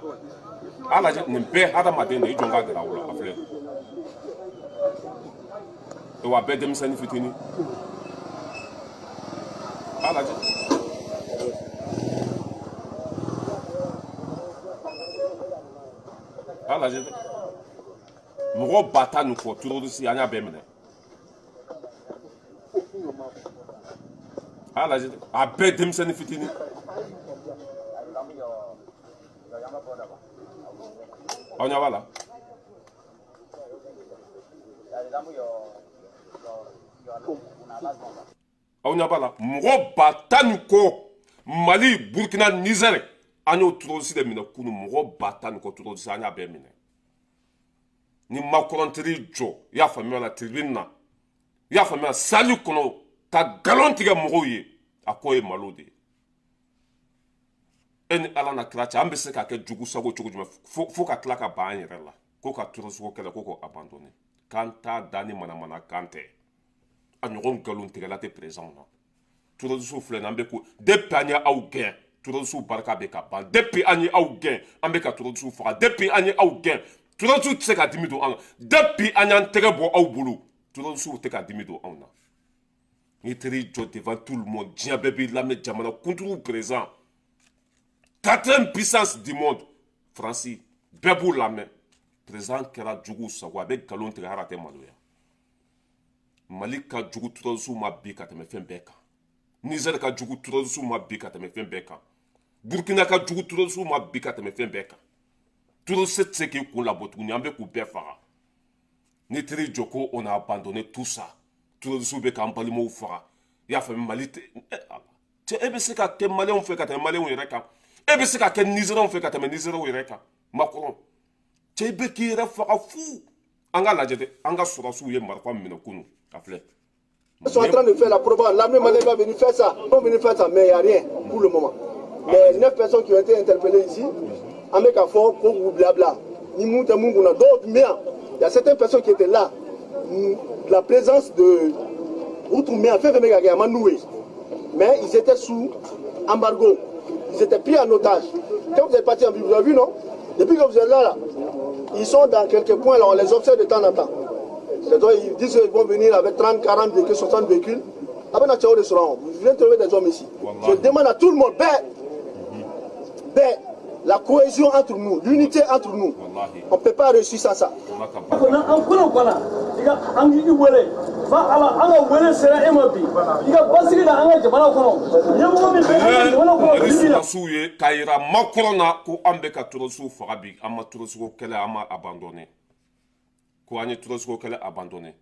A lajɛ, nin bɛɛ hadamaden de ye, i jɔn ka gɛrɛ aw la, a filɛ. Wa bɛɛ denmisɛnnin fitinin. A lajɛ. A lajɛ dɛ. Mɔgɔ 10,000 ni kɔ, terroriste, an y'a bɛɛ minɛ. A lajɛ dɛ. A bɛɛ denmisɛnnin fitinin. Aw ɲɛ b'a la. Aw ɲɛ b'a la. Mɔgɔ 10,000 ni kɔ, Mali, Burkina, Niger, an y'o terroriste de minɛ kunun. Mɔgɔ 10,000 ni kɔ terroriste, an y'a bɛɛ minɛ. Ni Macron teri jɔ, i y'a faamuya la, tribune na, i y'a faamuya salle kɔnɔ ka nkalon tigɛ mɔgɔw ye, a ko ye malo de ye. E ni Ala na kira cɛ, an bɛ se ka kɛ jugu sago cogo jumɛn fo ka tila ka ban an yɛrɛ la, ko ka terroriste ko kɛlɛ, ko k'o abandonner. K'an t'a da ni manamana kan tɛ. A ɲɔgɔn nkalon tigɛla tɛ président na. Terroriste filɛ nin, an bɛ ko depuis an ye aw gɛn, terroriste barika bɛ ka ban. Depuis an ye aw gɛn, an bɛ ka terroriste faga. Depuis an ye aw gɛn, terroriste tɛ se ka dimi don an na. Depuis an y'an tɛgɛ bɔ aw bolo, terroriste tɛ ka dimi don anw na. N'i taara i jɔ devant tout le monde, diɲɛ bɛɛ b'i lamɛn, jamana kuntigiw président, quatrième puissance du monde, Faransi, bɛɛ b'u lamɛn. Président kɛra jugu sago, a bɛ nkalon tigɛ hali a tɛ maloya. Mali ka jugu terroriste ma bi ka tɛmɛ fɛn bɛɛ kan. Niger ka jugu terroriste ma bi ka tɛmɛ fɛn bɛɛ kan. Burkina ka jugu terroriste ma bi ka tɛmɛ fɛn bɛɛ kan. Terroriste tɛ se k'i kun labɔ tuguni, an bɛ k'u bɛɛ faga. N'i taara i jɔ ko on a abandonné tout ça, terroriste bɛ k'an balimaw faga. I y'a faamu, Mali tɛ, cɛ, e bɛ se ka kɛ Maliyɛnw fɛ ka tɛmɛ Maliyɛnw yɛrɛ kan. E bɛ se ka kɛ Nizɛriw fɛ ka tɛmɛ Nizɛriw yɛrɛ kan. Macron, cɛ, i bɛ k'i yɛrɛ faga fu. An ka lajɛ dɛ, an ka sɔrɔdasiw ye marifa minɛ kunun, a filɛ. Ils sont en train de faire la propagande. L'armée malienne va venir faire ça. Ils vont venir faire ça, mais il n'y a rien pour le moment. Les 9 personnes qui ont été interpellées ici, avec un fort, pour blabla, ni Mouta d'autres, mais il y a certaines personnes qui étaient là. La présence de Outoumé, fait mais ils étaient sous embargo. Ils étaient pris en otage. Quand vous êtes parti en ville, vous avez vu, non? Depuis que vous êtes là, là, ils sont dans quelques points, là, on les observe de temps en temps. Ils disent qu'ils vont venir avec 30, 40 véhicules, 60 véhicules. Après, vous venez trouver des hommes ici. Je demande à tout le monde, ben, la cohésion entre nous, l'unité entre nous. On ne peut pas réussir sans ça. Ko an ye terroriste kɛlɛ abandonné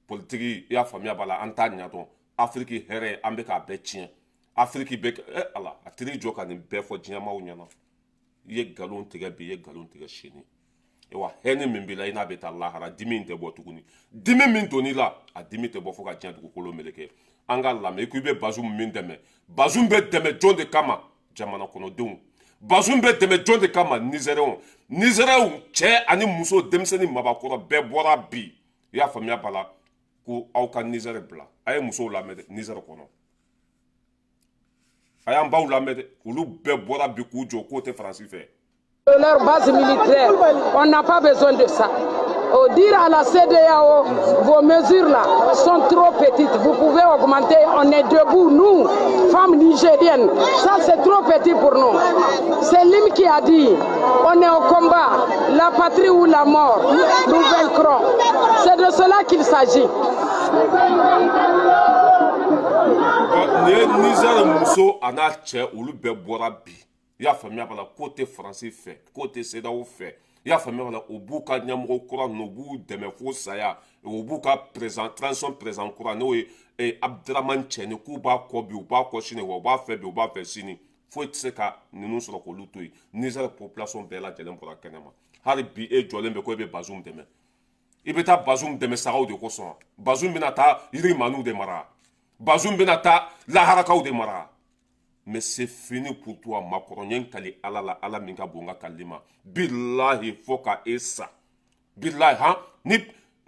politique i y'a faamuya b'a la an t'a ɲɛ dɔn Afrique hɛrɛ an bɛ k'a bɛɛ tiɲɛ Afrique bɛ ala a teri jɔ ka nin bɛɛ fɔ diɲɛmaaw ɲɛna i ye nkalon tigɛ bi i ye nkalon tigɛ sini wa hɛnɛ min b'i la i n'a bɛ taa lahara dimi in tɛ bɔ tuguni dimi min donn'i la a dimi tɛ bɔ fo ka diɲɛ dugukolo meleke an ka lamɛn i ko i bɛ Bazoum min dɛmɛ Bazoum bɛ dɛmɛ jɔn de kama jamana kɔnɔdenw Bazoum bɛ dɛmɛ jɔn de kama Nizɛrɛnw Nizɛrɛnw cɛ ani muso denmisɛnnin mabakɔrɔ bɛɛ bɔra bi i y'a faamuya b'a la ko aw ka Nizɛri bila a ye musow lamɛn dɛ Nizɛri kɔnɔ a y'an baw lamɛn dɛ olu bɛɛ bɔra bi k'u jɔ k'o tɛ Faransi fɛ. Leur base militaire, on n'a pas besoin de ça. Dire à la CEDEAO, vos mesures là sont trop petites, vous pouvez augmenter, on est debout, nous, femmes nigériennes, ça c'est trop petit pour nous. C'est l'hymne qui a dit, on est au combat, la patrie ou la mort, nous vaincrons. C'est de cela qu'il s'agit. Niger muso a n'a cɛ olu bɛɛ bɔra bi i y'a faamuya b'a la k'o tɛ Faransi fɛ k'o tɛ CEDEAO fɛ i y'a faamuya b'a la o b'u ka ɲɛmɔgɔ kura ninnu u b'u dɛmɛ fo saya o b'u ka président transition président kura n'o ye Abdramane Tiani k'u b'a kɔ bi u b'a kɔ sini wa u b'a fɛ bi u b'a fɛ sini foyi tɛ se ka ninnu sɔrɔ k'olu to yen Niger population bɛɛ lajɛlen bɔra kɛnɛma hali bi e jɔlen bɛ ko e bɛ Bazoum dɛmɛ i bɛ taa Bazoum dɛmɛ sagaw de kosɔn Bazoum bɛna taa yirimaniw de mara Bazoum bɛna taa laharakaw de mara. Mais c'est fini pour toi, Macron. N kali ala la ala min ka bon n ka kalili ma. Billahi fo ka e sa. Billahi han ni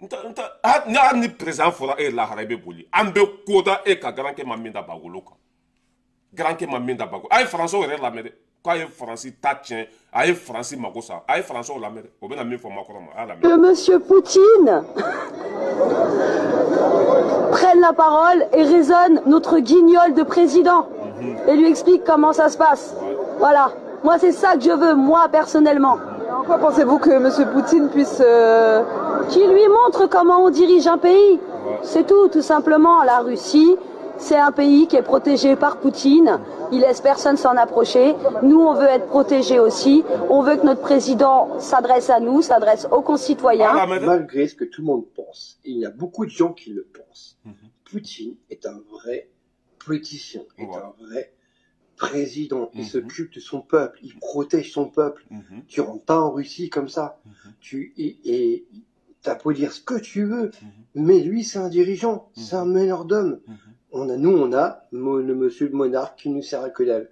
ni ni président fɔra e lahara i bɛ boli. An bɛ ko da e ka garankɛ ma min da bagolo kan. Garankɛ ma min da bagolo. A ye Faransiw yɛrɛ lamɛn dɛ. K'a ye Faransi ta tiɲɛ, a ye Faransi mago sa. A ye Faransiw lamɛn dɛ. O bɛna min fɔ Macron ma. A y'a lamɛn. Que Monsieur Poutine prenne la parole et raisonne notre guignol de président. Et lui explique comment ça se passe. Voilà. Moi, c'est ça que je veux, moi, personnellement. En quoi pensez-vous que M. Poutine puisse... Qu'il lui montre comment on dirige un pays. C'est tout, tout simplement. La Russie, c'est un pays qui est protégé par Poutine. Il laisse personne s'en approcher. Nous, on veut être protégés aussi. On veut que notre président s'adresse à nous, s'adresse aux concitoyens. Malgré ce que tout le monde pense, et il y a beaucoup de gens qui le pensent, Poutine est un vrai politicien, est un vrai président. Il s'occupe de son peuple, il protège son peuple. Tu rentres pas en Russie comme ça. Tu et t'as beau dire ce que tu veux, mais lui c'est un dirigeant, c'est un meneur d'hommes. On a, nous on a le monsieur le monarque qui nous sert à que dalle.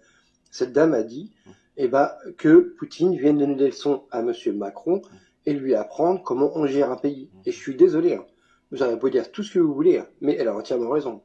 Cette dame a dit, eh ben, que Poutine vienne donner des leçons à monsieur Macron et lui apprendre comment on gère un pays. Et je suis désolé, hein, vous aurez beau dire tout ce que vous voulez, hein, mais elle a entièrement raison.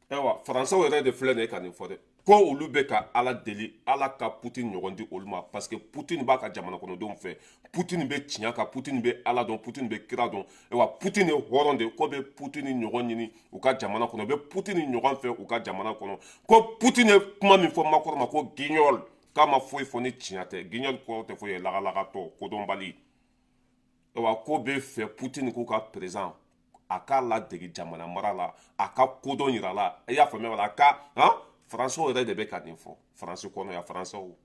Ayiwa Faransaw yɛrɛ de filɛ nin ye ka nin fɔ dɛ ko olu bɛ ka ala deli ala ka Poutine ɲɔgɔn di olu ma parce que Poutine b'a ka jamana kɔnɔdenw fɛ Poutine bɛ tiɲɛ kan Poutine bɛ ala dɔn Poutine bɛ kira dɔn ayiwa Poutine ye hɔrɔn de ko bɛ Poutine ɲɔgɔn ɲini u ka jamana kɔnɔ u bɛ Poutine ɲɔgɔn fɛ u ka jamana kɔnɔ ko Poutine ye kuma min fɔ Macron ma ko guignol k'a ma foyi fɔ ni tiɲɛ tɛ guignol kɔrɔ tɛ foyi ye lagalagatɔ kodɔnbali ayiwa ko bɛ fɛ Poutine k'u ka président a k'a ladege jamana mara la a ka kodɔn yira la i y'a faamuya wala a ka han Faransiw yɛrɛ de bɛ ka nin fɔ Faransi kɔnɔ yan Faransiw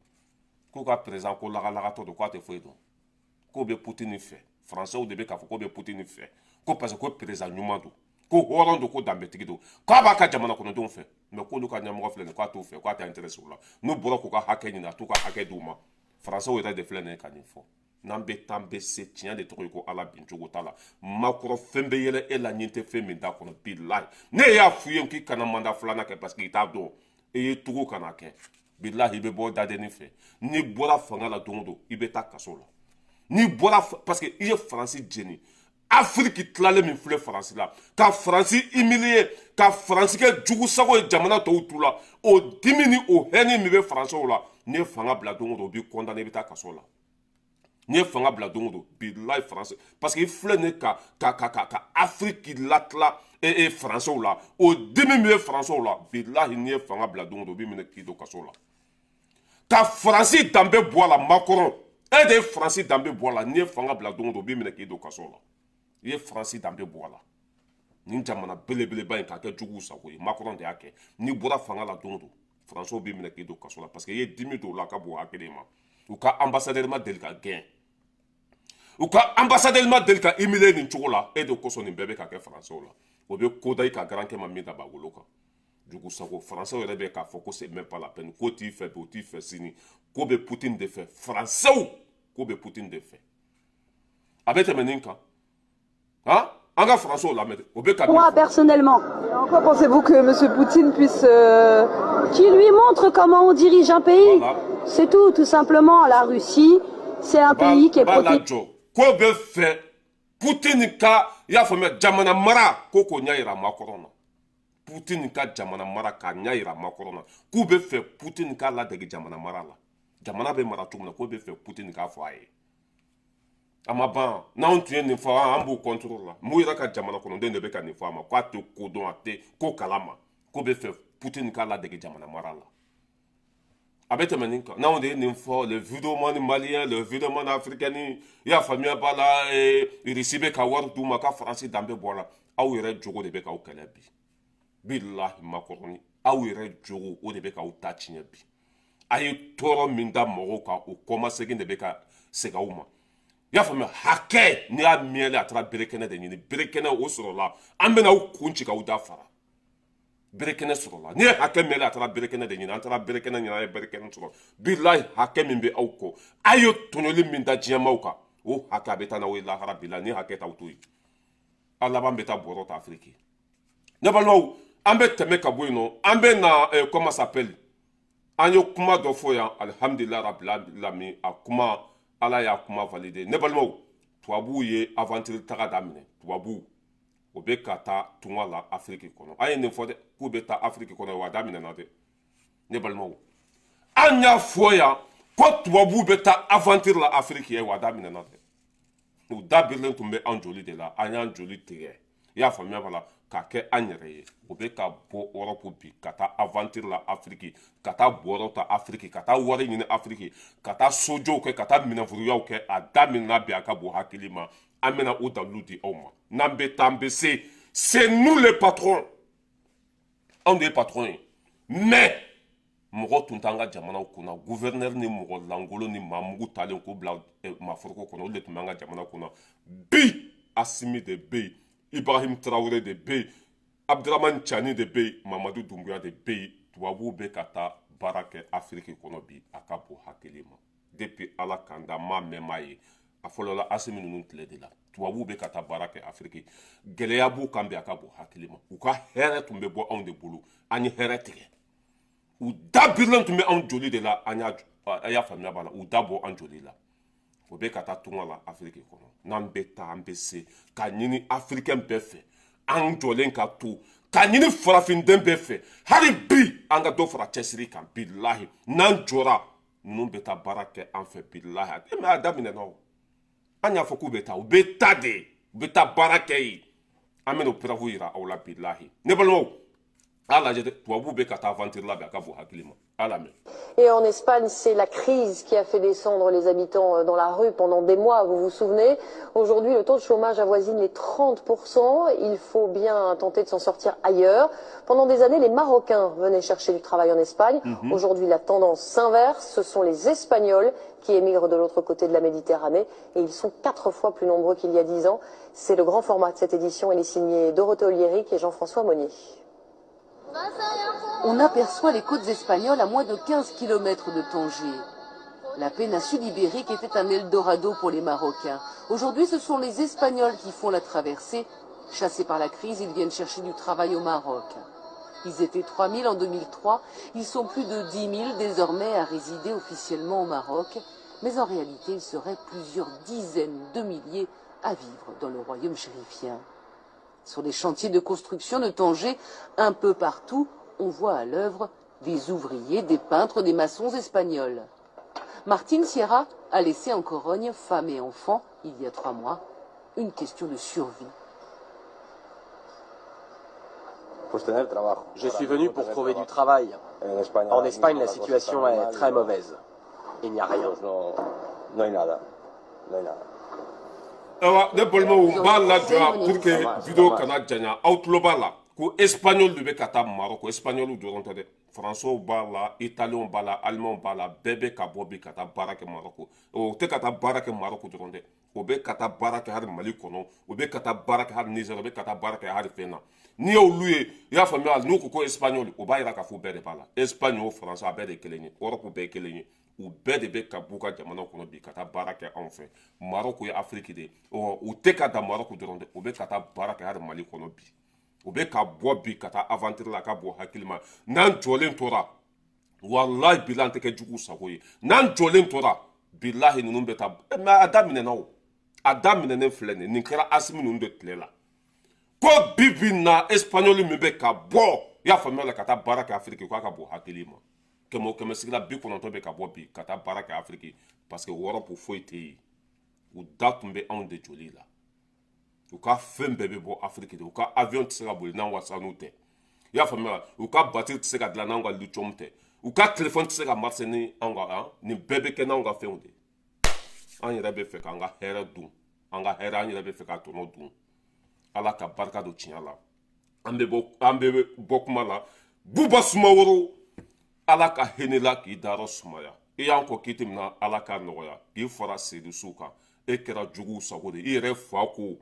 k'u ka président ko lagalagatɔ don k'a tɛ foyi dɔn k'o bɛ Poutine fɛ Faransiw de bɛ k'a fɔ k'o bɛ Poutine fɛ ko parce que ko président ɲuman don ko hɔrɔn don ko danbetigi don k'a b'a ka jamana kɔnɔdenw fɛ mais k'olu ka ɲɛmɔgɔ filɛ nin k'a t'u fɛ k'a tɛ intéressé u la n'u bɔra k'u ka hakɛ ɲini a t'u ka hakɛ d'u ma Faransiw yɛrɛ de filɛ nin ye ka nin fɔ. N'an bɛ taa bɛ se tiɲɛ de tɔgɔ ye ko ala bincogo t'a la Macron fɛn bɛ yɛlɛ e la ɲin tɛ fɛn min t'a kɔnɔ bilahi ne y'a f'i ye k'i kana mandat filanan kɛ parce que i t'a dɔn e ye tugu kana kɛ bilahi i bɛ bɔ dadenni fɛ n'i bɔra fanga la don o don i bɛ taa kaso la n'i bɔra parce que i ye Faransi jeni Afrique tilalen min filɛ Faransi la, ka Faransi humilier, ka Faransi kɛ jugu sago ye jamana tɔw tu la, o dimi ni o haine min bɛ Faransɛw la, n'i ye fanga bila don o don, o b'i condamné, i bɛ taa kaso la. N'i ye fanga bila don o don, bilahi Faransi, parce que i filɛ nin ye ka ka ka ka ka Afrique latila e Faransɛw la, o dimi min bɛ Faransɛw la, bilahi n'i ye fanga bila don o don, o b'i minɛ k'i don kaso la. Ka Faransi danbe bɔ a la, Macron, e de ye Faransi danbe bɔ a la, n'i ye fanga bila don o don, o b'i minɛ k'i don kaso la. I ye Faransi danbe bɔ a la. Nin jamana belebeleba in k'a kɛ juguw sago ye, Macron de y'a kɛ. N'i bɔra fanga la don o don, Faransɛw b'i minɛ k'i don kaso la, parce que i ye dimi don o la ka bon hakili ma. U ka ambassadeur ma deli ka gɛn, u ka ambassadeur ma deli ka humilier nin cogo la, e de kosɔn nin bɛɛ bɛ ka kɛ Faransɛw la. O bɛ ko da i ka garankɛ ma min da bagolo kan. Jugu sago, Faransɛw yɛrɛ bɛ k'a fɔ ko c'est même pas la peine, ko t'i fɛ bi, o t'i fɛ sini, ko bɛ Poutine de fɛ. Faransɛw ko bɛ Poutine de fɛ. A bɛ tɛmɛ nin kan. Hein? An ka Faransɛw lamɛn, o bɛ ka Moi, personnellement. En quoi pensez-vous que M. Poutine puisse Qui lui montre comment on dirige un pays. Voilà. C'est tout, tout simplement. La Russie, c'est un pays qui est B'a protégé. lajɔ ko bɛ fɛ Poutine ka, i y'a faamuya, jamana mara ko k'o ɲɛ yira Macron na. Poutine ka jamana mara k'a ɲɛ yira Macron na, k'u bɛ fɛ Poutine k'a ladege jamana mara la, jamana bɛ mara cogo min na, k'o bɛ fɛ Poutine k'a fɔ a ye. A ma ban, n'anw tun ye nin fɔ, an b'u contrôle la. Mun yɛrɛ ka jamana kɔnɔden de bɛ ka nin fɔ a ma k'a tɛ ko dɔn, a tɛ ko kalama, k'o bɛ fɛ Poutine k'a ladege jamana mara la. A bɛ tɛmɛ nin kan, n'anw de ye nin fɔ, le vidéoman malien, le vidéoman africain, i y'a faamuya b'a la, Russie bɛ ka wari d'u ma ka Faransi danbe bɔ a la. Aw yɛrɛ jogo de bɛ k'aw kɛlɛ bi. Bilahi Macron, aw yɛrɛ jogo o de bɛ k'aw ta tiɲɛ bi. A ye tɔɔrɔ min da mɔgɔw kan, o kɔmasegin de bɛ ka segin aw ma. I y'a faamuya, hakɛ n'i y'a miyɛlɛ, a taara berekɛnɛ de ɲini, berekɛnɛ o sɔrɔla, an bɛna aw kun ci k'aw da fara. Berekɛnɛ sɔrɔla, n'i ye hakɛ miyɛlɛ, a taara berekɛnɛ de ɲini, an taara berekɛnɛ ɲini, an ye berekɛnɛ sɔrɔ. Bilahi hakɛ min bɛ aw kɔ, a ye tɔɲɔli min da diɲɛmaaw kan, o hakɛ a bɛ taa n'aw ye lahara. Bilahi ni hakɛ t'aw to yen, a laban bɛ taa bɔrɔ ta Afiriki. Ne balimaw, an bɛ tɛmɛ ka bɔ yen nɔ, an bɛ na comment s'appelle, an ye kuma dɔ fɔ yan, alihamdulilayi rabil alamin, a kuma Ala y'a kuma validé. Ne balimaw, tubabuw ye aventure taga daminɛ, tubabuw o bɛ ka taa tunga la Afiriki kɔnɔ. An ye nin fɔ dɛ, k'u bɛ taa Afiriki kɔnɔ, wa a daminɛna dɛ. Ne balimaw, an y'a fɔ yan ko tubabuw bɛ taa aventure la Afiriki ye, wa a daminɛna dɛ. U da birilen tun bɛ an joli de la, an y'an joli tigɛ, i y'a faamuya b'a la, k'a kɛ an yɛrɛ ye. O bɛ ka bɔ Europe bi ka taa aventure la Afiriki, ka taa bɔrɔ ta Afiriki, ka taa wari ɲini Afiriki, ka taa sojɔw kɛ, ka taa minɛnfuruyaw kɛ. A daminɛna bi, a ka bon hakili ma. An bɛna o dalilu di aw ma. N'an bɛ taa, an bɛ se, c'est nous les patrons, anw de ye patron ye. Mais mɔgɔ tun t'an ka jamanaw kunna, gouverneur ni mɔgɔ lankolon ni maamugu talen k'o bila maaforoko kɔnɔ, olu de tun b'an ka jamana kunna. Bi Asimi de bɛ yen, Ibrahim Traoré de bɛ yen, Abdramane Tiani de bɛ yen, Mamadu Doumbouya de bɛ yen. Tubabuw bɛ ka taa baara kɛ Afiriki kɔnɔ bi, a ka bon hakili ma. Depuis Ala k'an da, maa mɛn maa ye, a fɔlɔla Asimi ninnu tile de la, tubabuw bɛ ka taa baara kɛ Afiriki. Gɛlɛya b'u kan bi, a ka bon hakili ma. U ka hɛrɛ tun bɛ bɔ anw de bolo, an ye hɛrɛ tigɛ. U da birilen tun bɛ anw joli de la, an y'a, a y'a faamuya b'a la, u da bɔ an joli la. O bɛ ka taa tunga la Afiriki kɔnɔ. N'an bɛ taa, an bɛ se k'a ɲini afirikɛn bɛɛ fɛ, an jɔlen ka to k'a ɲini farafinden bɛɛ fɛ, hali bi an ka dɔ fara cɛsiri kan. Bilahi n'an jɔra, ninnu bɛ taa baara kɛ an fɛ. Bilahi a daminɛna o, an y'a fɔ k'u bɛ taa, u bɛ taa de, u bɛ taa baara kɛ yen. An bɛna o preuve yira aw la. Bilahi ne balimaw, a lajɛ dɛ, tubabuw bɛ ka taa aventure la bi, a ka bon hakili ma. A lamɛn. Et en Espagne, c'est la crise qui a fait descendre les habitants dans la rue pendant des mois, vous vous souvenez. Aujourd'hui, le taux de chômage avoisine les 30%. Il faut bien tenter de s'en sortir ailleurs. Pendant des années, les Marocains venaient chercher du travail en Espagne. Aujourd'hui, la tendance s'inverse. Ce sont les Espagnols qui émigrent de l'autre côté de la Méditerranée. Et ils sont 4 fois plus nombreux qu'il y a 10 ans. C'est le grand format de cette édition. Il est signé Dorothée Oliéric et Jean-François Monnier. On aperçoit les côtes espagnoles à moins de 15 km de Tanger. La péninsule ibérique était un Eldorado pour les Marocains. Aujourd'hui, ce sont les Espagnols qui font la traversée. Chassés par la crise, ils viennent chercher du travail au Maroc. Ils étaient 3000 en 2003. Ils sont plus de 10 000 désormais à résider officiellement au Maroc. Mais en réalité, ils seraient plusieurs dizaines de milliers à vivre dans le royaume chérifien. Sur les chantiers de construction de Tanger, un peu partout, on voit à l'œuvre des ouvriers, des peintres, des maçons espagnols. Martine Sierra a laissé en Corogne femme et enfants, il y a 3 mois, une question de survie. Je suis venu pour trouver du travail. En Espagne, la situation est très mauvaise. Il n'y a rien. Ayiwa, ne balimaw, n b'a lajɔ yan pour que vidéo kana janya. Aw tulo b'a la ko espagnol de bɛ ka taa Maroc. Espagnol dɔrɔn tɛ dɛ, français b'a la, italien b'a la, allemand b'a la, bɛɛ bɛ ka bɔ bi ka taa baara kɛ Maroc. O tɛ ka taa baara kɛ Maroc dɔrɔn dɛ, o bɛ ka taa baara kɛ hali Mali kɔnɔ, o bɛ ka taa baara kɛ hali Niger, o bɛ ka taa baara kɛ hali fɛn na. N'i y'olu ye, i y'a faamuya, n'u ko ko espagnol, o b'a yira k'a fɔ bɛɛ de b'a la. Espagne o, français, a bɛɛ de ye kelen ye, Europe bɛɛ ye kelen ye. U bɛɛ de bɛ ka b'u ka jamana kɔnɔ bi ka taa baara kɛ anw fɛ. Maroc ye Afrique de ye. U tɛ ka dan Maroc dɔrɔn dɛ, u bɛ ka taa baara kɛ hali Mali kɔnɔ bi. U bɛ ka bɔ bi ka taa aventure la, ka bɔ hakili ma. N'an jɔlen tora, walahi bilahi, an tɛ kɛ jugu sago ye. N'an jɔlen tora, bilahi, ninnu bɛ taa. Mais a daminɛna o, a daminɛnen filɛ nin ye. Nin kɛra Asimi ninnu de tile la. Ko bi bi na, espagnol min bɛ ka bɔ, i y'a faamuya la, ka taa baara kɛ Afrique, k'a ka bɔ hakili ma. 100 o 100 sigila, 90 bɛ ka bɔ bi ka taa baara kɛ Afrique, parce que Europe foyi tɛ yen. U da tun bɛ anw de joli la. U ka fɛn bɛɛ bɛ bɔ Afrique de. U ka avion tɛ se ka boli n'anw ka sanu tɛ, i y'a faamuya. U ka batterie tɛ se ka dilan n'anw ka lithium tɛ. U ka téléphone tɛ se ka marcher ni anw ka. Nin bɛɛ bɛ kɛ n'anw ka fɛnw de. An yɛrɛ bɛ fɛ k'an ka hɛrɛ dun, an ka hɛrɛ, an yɛrɛ bɛ fɛ ka tɔnɔ dun. Ala ka barika don tiɲɛ la. An bɛ bɔ kuma la. Buba Sumaworo, Ala ka hinɛ la k'i dayɔrɔ sumaya. I y'an kɔ k'i tɛmɛna, Ala ka nɔgɔya k'i fara sedusuw kan. E kɛra juguw sago de. I yɛrɛ fa ko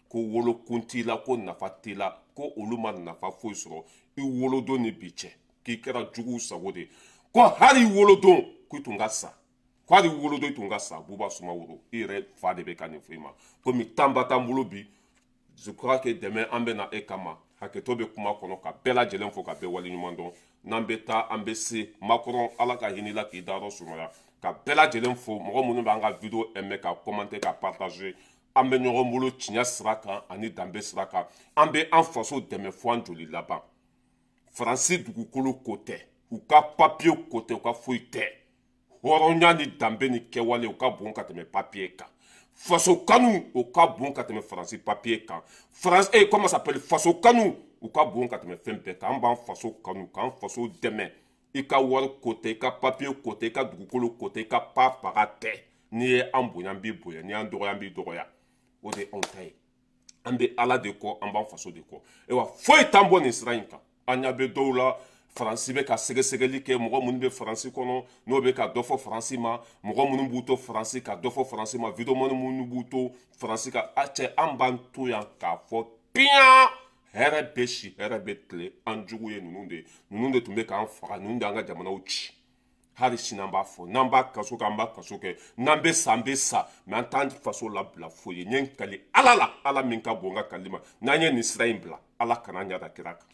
ko wolokun t'i la, ko nafa t'i la, ko olu ma nafa foyi sɔrɔ i wolodon ni bi cɛ, k'i kɛra juguw sago de, ko hali i wolodon k'i tun ka sa, ko hali i wolodon i tun ka sa. Buba Sumaworo, i yɛrɛ fa de bɛ ka nin fɔ i ma. Komi tanba t'an bolo bi, je crois que dɛmɛ an bɛ na e kama. Hakɛto bɛ kuma kɔnɔ, ka bɛɛ lajɛlen fo, ka bɛɛ waleɲuman dɔn. N'an bɛ taa, an bɛ se Macron, Ala ka hinɛ la k'i dayɔrɔ sumaya. Ka bɛɛ lajɛlen fo, mɔgɔ minnu b'an ka vidéo aimer, ka commenter, ka partager. An bɛ ɲɔgɔn bolo tiɲɛ sira kan ani danbe sira kan. An bɛ an faso dɛmɛ fo an joli laban. Faransi dugukolo ko tɛ, u ka papiye ko tɛ, u ka foyi tɛ. Hɔrɔnya ni danbe ni kɛwale, u ka bon ka tɛmɛ papiye kan. Faso kanu, o ka bon ka tɛmɛ Faransi papiye kan. Faransi, comment ça s'appelle, faso kanu, u ka bon ka tɛmɛ fɛn bɛɛ kan. An b'an faso kanu, k'an faso dɛmɛ. I ka wari ko tɛ, i ka papiye ko tɛ, i ka dugukolo ko tɛ, i ka pa paga tɛ. N'i ye an bonya, an b'i bonya. N'i y'an dɔgɔya, an b'i dɔgɔya. O de ye anw ta ye. An bɛ Ala de kɔ, an b'an faso de kɔ. Ayiwa, foyi t'an bɔ nin sira in kan. An ɲɛ bɛ dɔw la, Faransi bɛ ka sɛgɛsɛgɛli kɛ. Mɔgɔ minnu bɛ Faransi kɔnɔ, n'o bɛ ka dɔ fɔ Faransi ma, mɔgɔ minnu b'u to Faransi ka dɔ fɔ Faransi ma, videomani minnu b'u to Faransi ka a cɛ, an b'an to yan k'a fɔ piyan. Hɛrɛ bɛ si, hɛrɛ bɛ tile. An jugu ye ninnu de ye. Ninnu de tun bɛ k'an faga, ninnu de y'an ka jamanaw ci. Hali sini an b'a fɔ, n'an b'a kaso kɛ, an b'a kaso kɛ. N'an bɛ sa, an bɛ sa. Mais an t'an faso labila foyi ye. N ye n kali Ala la, Ala min ka bon n ka kali ma, n'an ye nin sira in bila, Ala kana ɲada kira kan.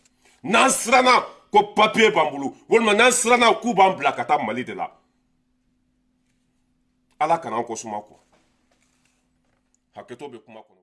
N'an siranna ko papiye b'an bolo, walima n'an siranna k'u b'an bila ka taa Mali de la, Ala kana an kɔ suma kɔ. Hakɛto bɛ kuma kɔnɔ.